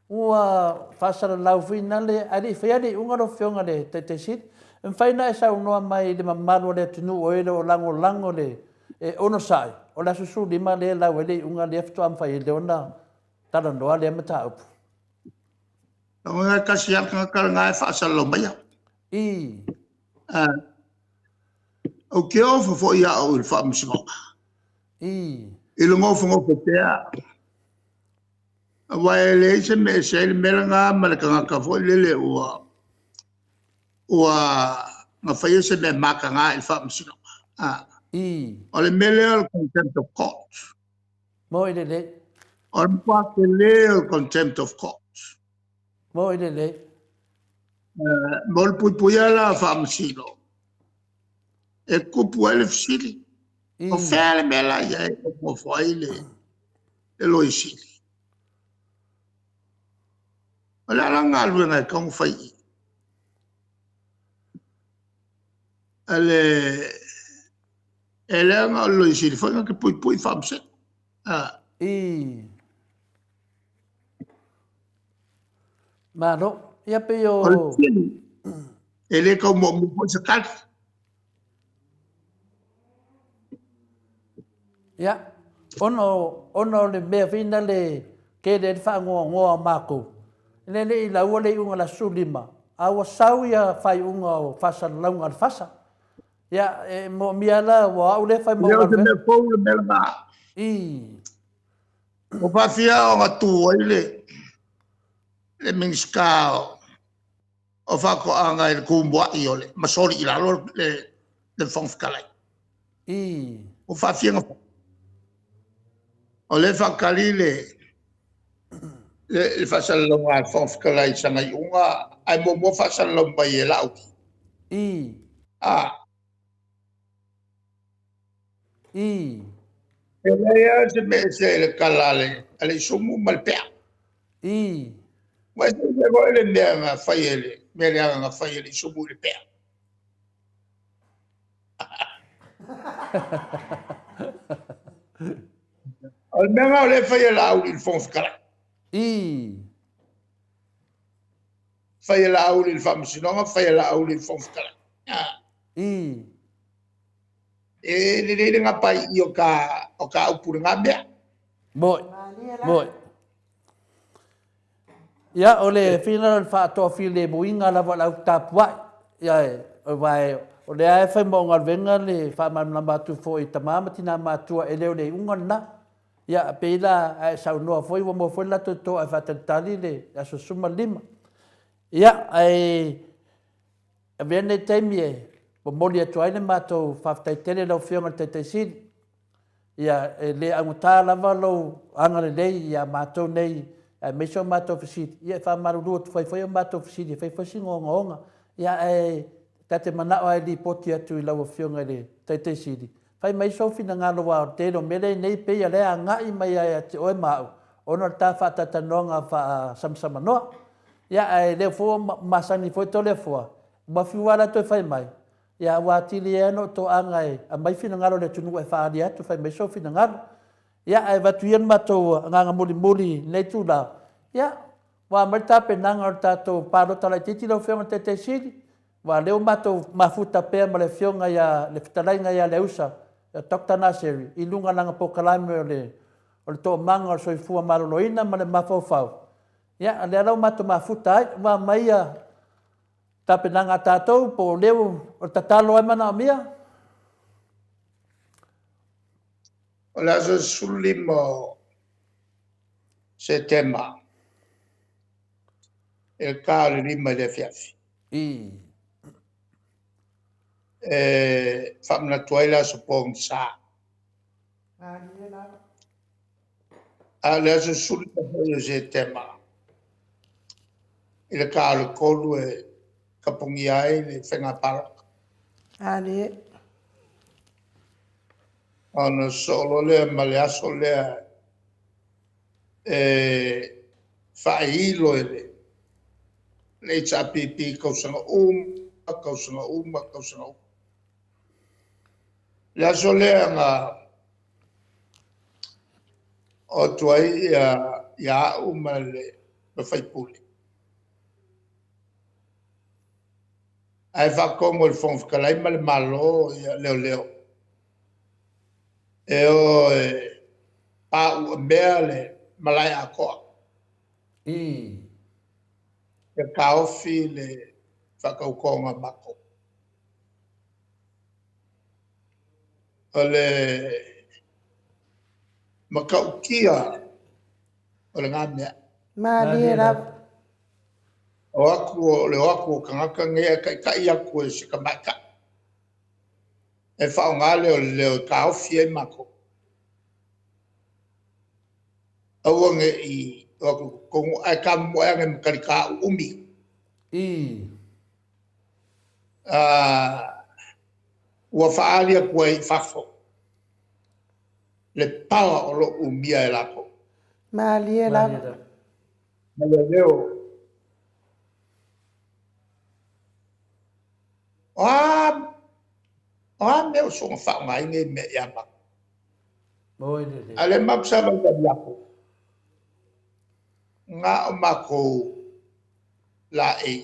Ua faasalalau foi nale, ae le i faia le iuga lau Afioga i le Taitai Sili. E mafai ona e saunoa mai i le mamalu o le atunuu o e o lo o lagolago le, e onosai, o le aso 15 lea e lau ai le iuga lea faatoa mafai ai loa ona talanoa lea mataupu. Lagona e tasi lava le tagata lena e faasalalau maia. I. Ou te ofo foi au i le faamasinoga. I. I le nofonofo pea. Aua e leai se mea e ese ai le mea lena ma le tagata foi lele ua ua na faia se mea mataga i le faamasinoga. Ah. Ii. O le mea lea o le contempt of court. Moi lelei. O le matua tele o le contempt of court. Moi lelei. Mo le puipuia la o faamasino, e tupu ai le fesili. O fea le mea la i ai e nofo ai le, le Loia Sili? O le a la galuega e tatau ona fai i i? Le e leaga o le Loia Sili foi na te puipui i Faamasino. Ah. I. Malo. Ia pei o... O le fesili, e le tau muamua foi se tali. Ia, ona o, ona o le mea foi lea tele ai le faanoanoa o matou, e le i laua le iuga o le aso 15, a ua sau ia faaiuga o faasalalauga a le FASA. Ia, e moomia la, ua au lea fai ma. Le o se mea fou le mea lena. I. Ua faafia ona tu ai le, le Minisita o, o Faatoaga i le tumuai o le masoli i lalo le, le Fofoga Fetalai. I. Ua faafia ona o lea e faatali le, le, le faasalalauga a le Fofoga Fetalai i sana iuga, ae muamua faasalalau mai e Laauli. I. Ah. I. E leai lava se mea ese i le tala a le, a le Isumu ma le Pea. I. Ua ese foi le mea na fai e le mea leaga na fai e le Isumu i le Pea. O le mea lena o lea e fai e Laauli i le Fofoga Fetalai. I. Fai e Laauli i le Faamasinoga, fai e Laauli i le Fofoga Fetalai. Ah. I. E lelei le gapai i o ta, o ta upu i lena mea. Moi. Moi. Ia, o le finagalo o le faatoafilemuina lava o le au tapuai. Ia, aua o lea e fai ma o galuega le faamalamalama atu foi i tama ma tina matutua e le o le iuga lena. Ia, pei la a e saunoa foi ua maua foi le latou toa e faatalitali le aso 15. Ia, ae avea lenei taimi e momoli atu ai le matou faafetai tele i lau Afioga i le Taitai Sili. Ia, e le augata lava lou agalelei ia matou nei, aemaise o matou fesili. Ia, e faamalulu atu fai foi o matou fesili, e fai foi sina ogaoga. Ia, ae ta te manao lava e lipoti atu i lau Afioga i le Taitai Sili, fai mai sou finagalo aua o le tele o mea lea e i nei pei o lea e agai mai lava ia te oe ma au, ona o le ta faatalatalanoaga faasamasamanoa. Ia, ae lea foi ua masani foi Toleafoa, ua fiu lava la toe fai mai, Ia, ua atili ai ona ou toaga e aumai finagalo o le atunuu e faaali atu, fai mai sou finagalo. Ia, ae avatu ia le matou agaga mulimuli i lenei itula, ia, ua aumai le tapenaga o le tatou palota laitiiti lau Afioga i le Taitai Sili, aua o lea ua matou mafuta pea ma le Afioga ia, le Fetalaiga ia Leausa, ia Doctor Naseri, i luga o lana polokalame o le, o le Toomaga o le Soifua Maloloina ma le Mafaufau. Ia, o lea la ua matou mafuta ai, ua aumai ia tapenaga a tatou, po o lea o le tatalo lava e manaomia? O le aso 15 o Setema i le ta o le 5 i le afiafi. I. E faamanatu ai le aso pogisa. A o le aso 15 foi o Setema i le ta o le 3 e tapunia ai le faiga palota. Ale. Ona sosoo loa lea ma le aso lea e faailo e le HRPP tausaga uma, tausaga uma, tausaga uma. Le aso lea na o atu ai ia au ma le sui usufono ae faatonu e le Fofoga Fetalai ma le Malo leoleo e o e pauamea le malae atoa. I. Ia taofi le faatautoga a matou. O le matautia o lena mea. Malie lava. O atu o le o atu o tagata nei ae taitai atu e se tamaitai e faaaoga leoleo e taofi ai matou. Aua ne i o atu i totonu ae tamomoe ane ma talita uumi. I. Ua faaali atu ai i fafo le paoa o lo o umia e latou. Malie lava. Ma leoleo. O a O a mea o soona faaaogaina i mea ia matou? A o lea matou te savalivali atu, na o matou laei,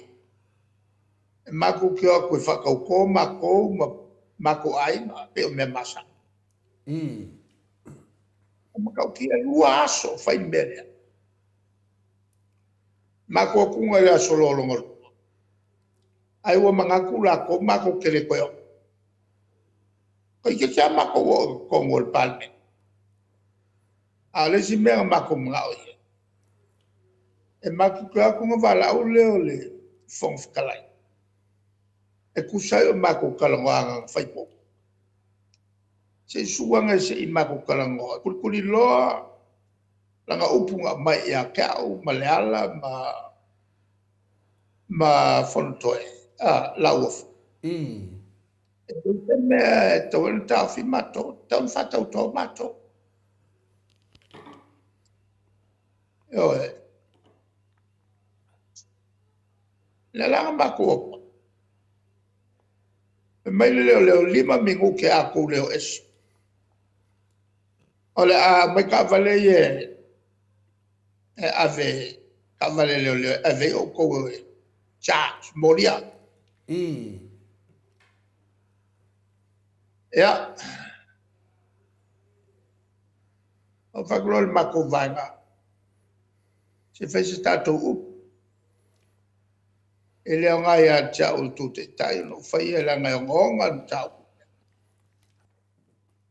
e matou te o atu e faatauto matou ma matou aiga, e pei o mea masani. E matautia, e 2 aso o fai le mea lea. Matou o atu i le aso lona lua, ai ua manatu latou matou te le toe o. Toeitiiti lava matou oo i totonu o le Palemene. A o le isi mea na matou manao i ai, e matou te o atu ona valaau lea o le Fofoga Fetalai, e tusa ai o matou talanoaga na fai muamua. Se i susu ane se i matou talanoa, tulituliloa lana upu na aumai ia te au ma Leala ma Fonotoe Lauofo. E leai se mea e tatau ai ona taofi matou, e tatau ona faatauto matou. Ioe. O lea la na matou o atu ai, fai mai le leoleo, e 5 minute a outou le o ese, o le a aumai taavale ia e ave, taavale a leoleo e ave ai outou e charge, molia. Ia, ou fai atu loa i le matou vaega, se i fai se tatou upu. E le aoga ia te au o le tou taitai ona ou faia leaga e ogaoga le mataupu.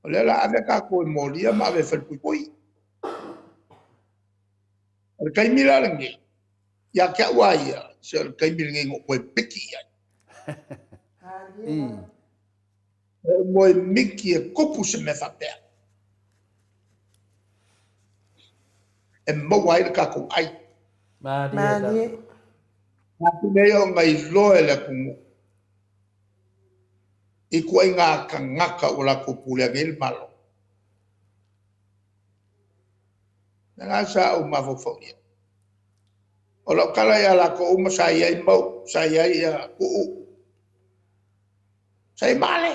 O lea o le a ave tatou e molia ma ave i falepuipui. O le taimi la lenei ia te au lava ia, se o le taimi lenei na ou toe miki i ai. Na ou moe miki e tupu se mea faapea, e maua ai lo tatou ai. Malie. Atili ai ona iloa e le atunuu ituaiga tagata ua latou pulea nei le Malo. O lena sa ou mafaufau i ai. O lau tala ia i latou uma, sa i ai Mauu, sa i ai Tuuu, sa i ai ma Ale.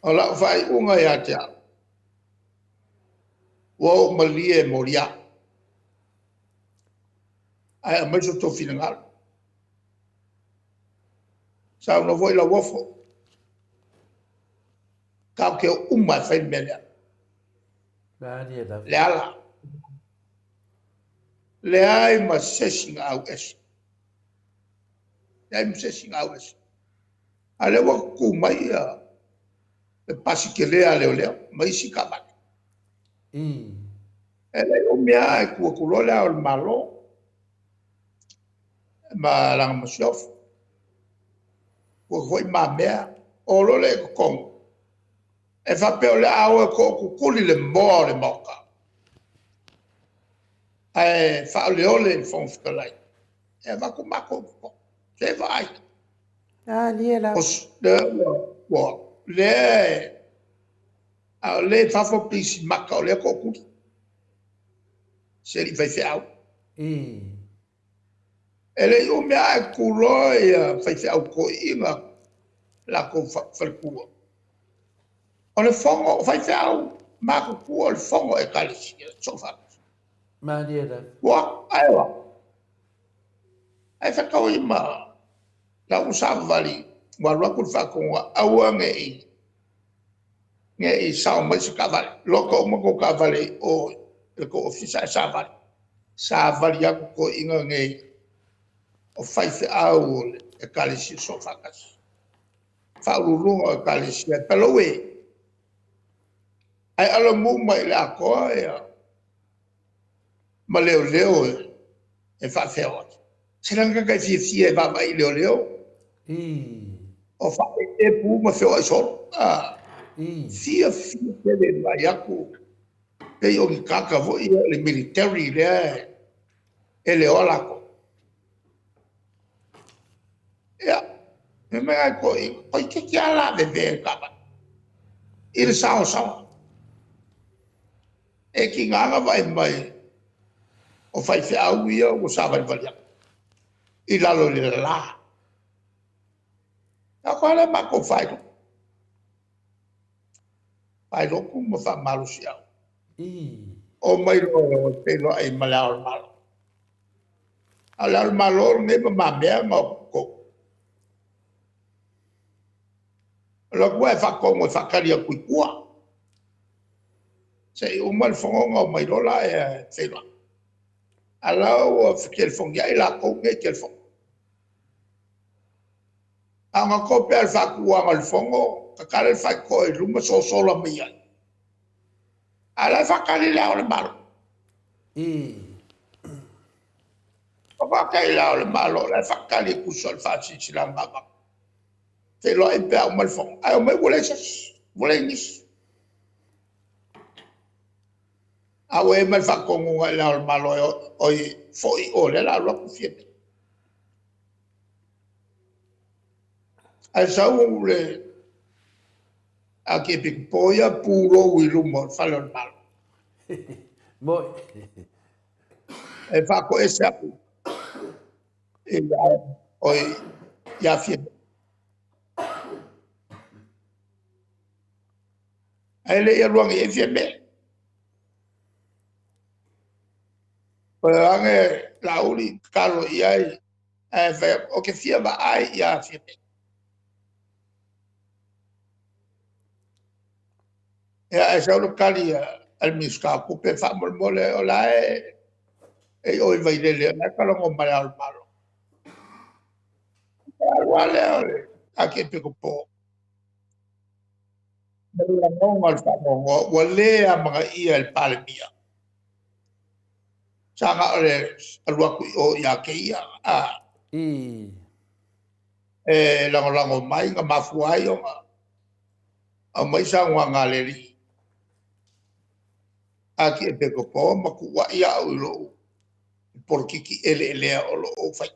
O lau faaiuga ia te au, ua ou malie e molia. Ae aumai so outou finagalo. Saunoa foi Lauofo, tatou te o uma lava e fai le mea lea. Leala, leai ma se isi na auese, leai ma se isi na auese. A o lea ua tutu mai le pasi tele a leoleo ma isi taavale. E le i umi lava ae tu atu loa Le Ao o le Malo ma lana masiofo, tu atu foi Le Mamea, o loa lea i totonu, e faapea o le a o e tootutuli le moa o le Maota, ae faaoleole le Fofoga Fetalai e avatu matou i totonu. Se i vaai, Malie lava. o lea a o lea e i fafo pisimata o lea e tootuli, si alii faifeau. E le i umi lava ae tutu loa faifeau toeaiina latou faletua. O le fono, o faifeau matutua o le fono a Ekalesia Soofaatasi. Malie lava. Ua, ae o a? Ae fetaui ma la ua savavali, ua alu atu le faatonuga aua ne i sao mai se taavale. Loka uma a outou taavale i o i le tou ofisa ae savali. Savali atu toeaiina nei o faifeau o le Ekalesia Soofaatasi, faauluuluga o Ekalesia e Palauli. Ae Alamu mai i le Atoa ma leoleo e faafeao atu. Se leaga na ta fiafia e vaavaai i leoleo, o faaeeee pu ma feoai solo. Fiafia tele i le vaai atu, pei o ni tagata foi ia o le military lea e leoa latou. Ia, fai mai nai toeaiina, toeitiiti lava lavevea i le taavale i le saoasaoa. E tiga ona vaai mai o faifeau ia ua savalivali atu i lalo i le la. Tatou lea matou faailoa. Faailotu ma faamalosiau. O mai loa e feiloai ma le Ao o le Malo. A o le Ao o le Malo lenei ma mamea na o tatou. Alu atu ae faatonu e faatali atu i tua. Se i uma le fono ona omai loa lea e feiloai. A o la ua fetelefoniai latou nei i telefoni. A na tope lava i le faatuaga o le fono, tatala le faitotoa i luma sosola mai ai. A o la e faatali le Ao o le Malo. Faatoa tei i le Ao o le Malo o la e faatali e tusa o le faasilasilaga na avatu. Feiloai pe a uma le fono, ae omai ua leai se isi, ua leai nisi. A ua i ai ma le faatonuga i le Ao o le Malo, oi foi i o o lea o le a alu atu Fiame. Ae sau le Akiepikopo ia pulou i luma o le fale o le Malo. E faatoese atu i le oi ia Fiame. Ae le i alu ane i ai Fiame. Toe o ane Laauli tatalo i ai, ae fai atu, ou te fia vaai ia Fiame. Ae sau le tali a le Minisita o Tupe, faamolemole o la e i o i Vailele o la e talanoa ma Le Ao o le Malo. Ona alu lava lea o le Akiepikopo ma le lagona o le faanoanoa ua le amanaia e le Palemia. Sa na o le alu atu i o ia te ia e lagolago mai, na mafua ai ona aumai saunoaga a le alii Akiepikopo ma tuuai au i lou polokiki eleelea o lo o ou faia.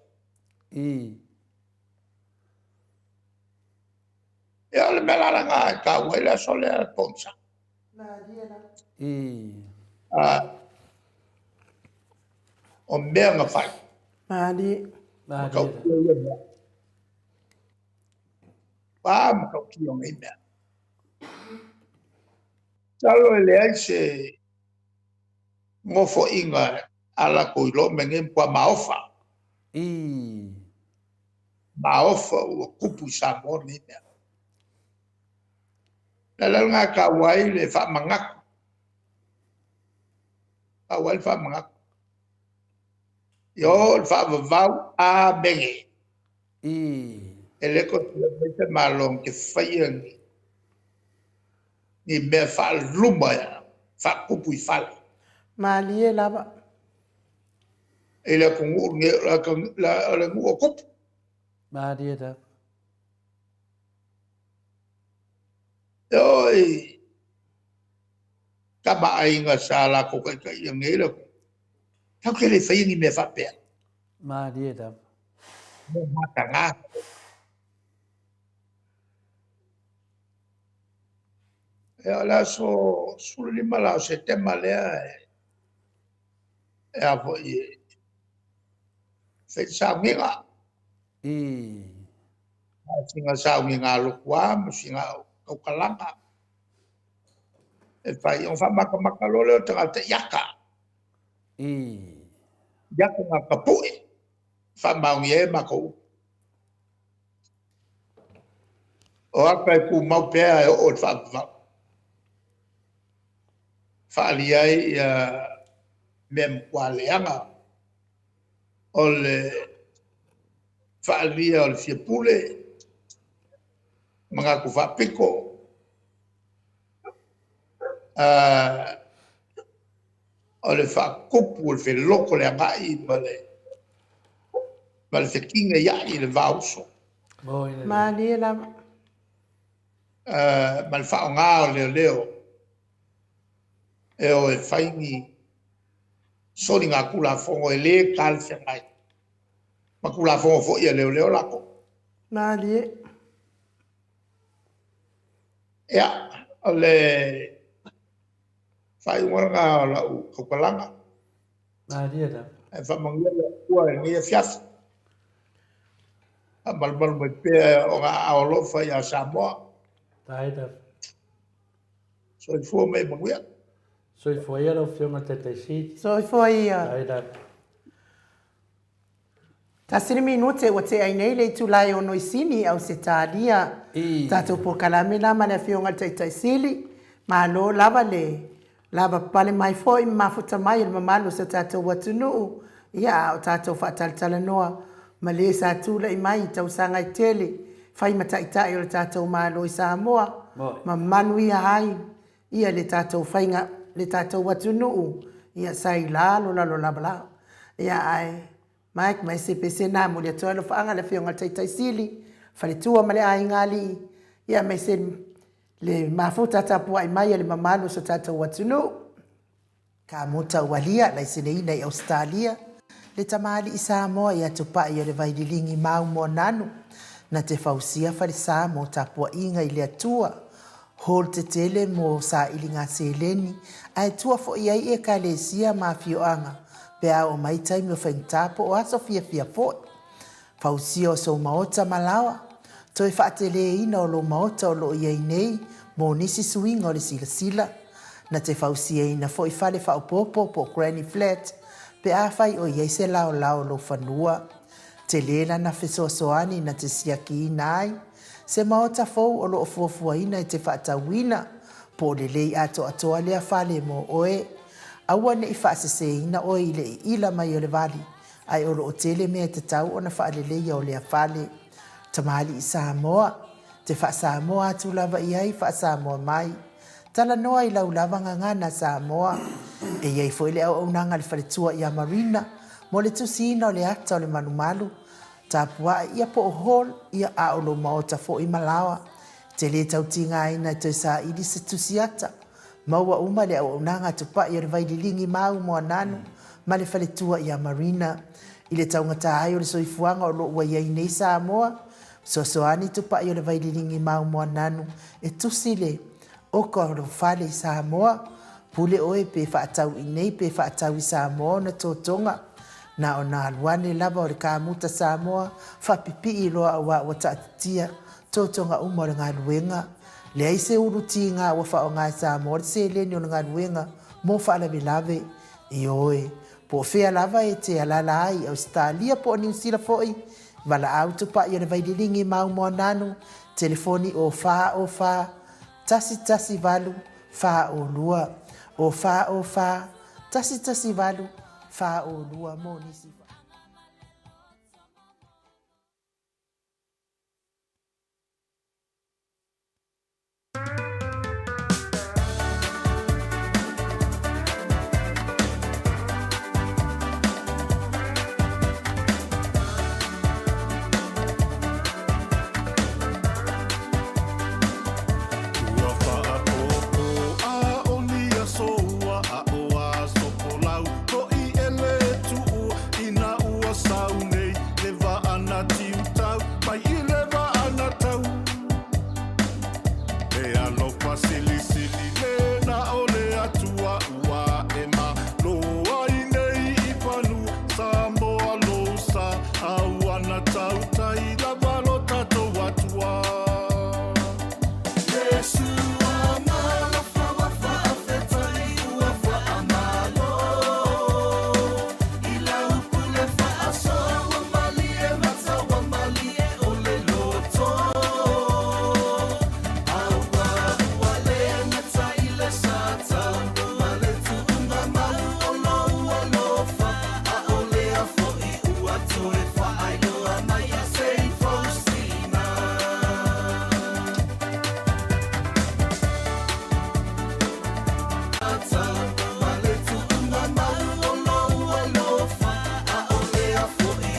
Ia o le mea la lena e taua ai le aso lea pogisa. O mea na fai. Malie. Matautia ia mea. A matautia o nei mea. Masalo e leai se nofoaiga a latou iloa mea nei, ua matua maofa. Maofa ua tupu i Samoa nei mea. O le ala lena e taua ai le faamanatu, taua ai le faamanatu. Ia oo i le faavavau, amene. E le toe tulai mai se Malo na te faia ni mea faaluma faatupu i fale. Malie lava. I le atunuu lenei, o le nuu o tupu. Malie lava. E oo i Tama a Aiga sa latou taitaia nei le atunuu, tatou te le faia ni mea faapea. Malie lava. Mea mataga. Ia, o le aso 15 la o Setema lea e a foi e fai le sauniga. Sina sauniga a lotu lava ma sina tautalaga e fai, ona faamatamata loa lea o tagata i ata, i ata na tapue, faamaonia ai a matou upu. O ata e tumau pea e oo i le faavavau, faaalia ai mea matua leaga o le faaalia o le fia pule, manatu faapito, o le faatupu o le felotoleagai ma le fetineiai i le va o uso. Malie lava. Ma le faaaoga o leoleo e o e fai ni soligatulafono e le talafeagai ma tulafono foi a leoleo latou. Malie. Ia, o le faaiuga lena o lau tautalaga. Malie lava. Ae faamanuia le Atua i lenei afiafi. Faamalumalu mai pea ona aao alofa ia Samoa. Faafetai lava. Soifua ma ia manuia. Soifua ia lau Afioga i le Taitai Sili. Soifua ia. Faafetai lava. Tasi le minute ua tea ai nei le itula e ono i Sini, Ausetalia. Tatou polokalame la ma le Afioga i le Taitai Sili. Malo lava le lavapapale mai foi ma mafuta mai e le mamalu o si o tatou atunuu, ia a o tatou faatalatalanoa ma le sa tulai mai i tausaga e tele, fai ma taitai o le tatou Malo i Samoa, ma manuia ai ia le tatou faiga, le tatou atunuu, ia sa i lalo lalo lava la. Ia ae Mike ma ese pese na momoli atu ai alofaaga i le Afioga i le Taitai Sili, faletua ma le aiga alii, ia aemaise le mafuta tapuai mai a le mamalu o so tatou atunuu. Kamuta Ualia, laiseneina i Ausetalia, le tamalii Samoa ia Tupai o le Vaililigi Mau Moananu, na te fausia falesa mo tapuaiga i le Atua, hall tetele mo sailiga seleni, ae tua foi ai Ekalesia ma afioaga pe a oo mai taimi o faigata po o aso fiafia foi. Fausia o sou maota ma laoa, toe faateleina o lou maota o lo o i ai nei mo nisi suiga o le silasila. Na te fausiaina foi fale faaopoopo po o granny flat pe afai o i ai se laolao o lou fanua. Tele lana fesoasoani na te siakiina ai se maota fou o lo o fuafuaina e te faatauina, po o lelei atoatoa lea fale mo oe. Aua ne i faaseseina oe i le iila mai o le vali, ae o lo o tele mea e tatau ona faaleleia o lea fale. Tamalii Samoa, te faa-Samoa atu lava i ai, faa-Samoa mai. Talanoa i lau lava gagana Samoa. E i ai foi le auaunaga a le faletua ia Marina mo le tusiina o le ata o le malumalu, tapuai ia po o hall ia a o lou maota foi ma laoa. E te le tau tigaina e toe saili se tusi ata. Maua uma le auaunaga tupai o le Vaililigi Mau Moananu ma le faletua ia Marina. I le taugata ai o le soifuaga o lo o ua i ai nei Samoa, fesoasoani tupai o le Vaililigi Mau Moananu e tusi le oka o lou fale i Samoa. Pule oe pe faatau i nei pe faatau i Samoa ona totoga. Na ona alu ane lava o le kamuta Samoa faapipii loa aua ua taatitia totoga uma o le galuega. Leai se ulu tiga ua faaaoga e Samoa le seleni o le galuega mo faalavelave. Ioe, po o fea lava e te alaala ai i Ausetalia po o Niu Sila foi, valaau tupai o le Vaililigi Mau Moananu, telefoni o 4 O 4 1 1 8 4 O 2, o 4 O 4 1 1 8 4 O 2 mo nisi.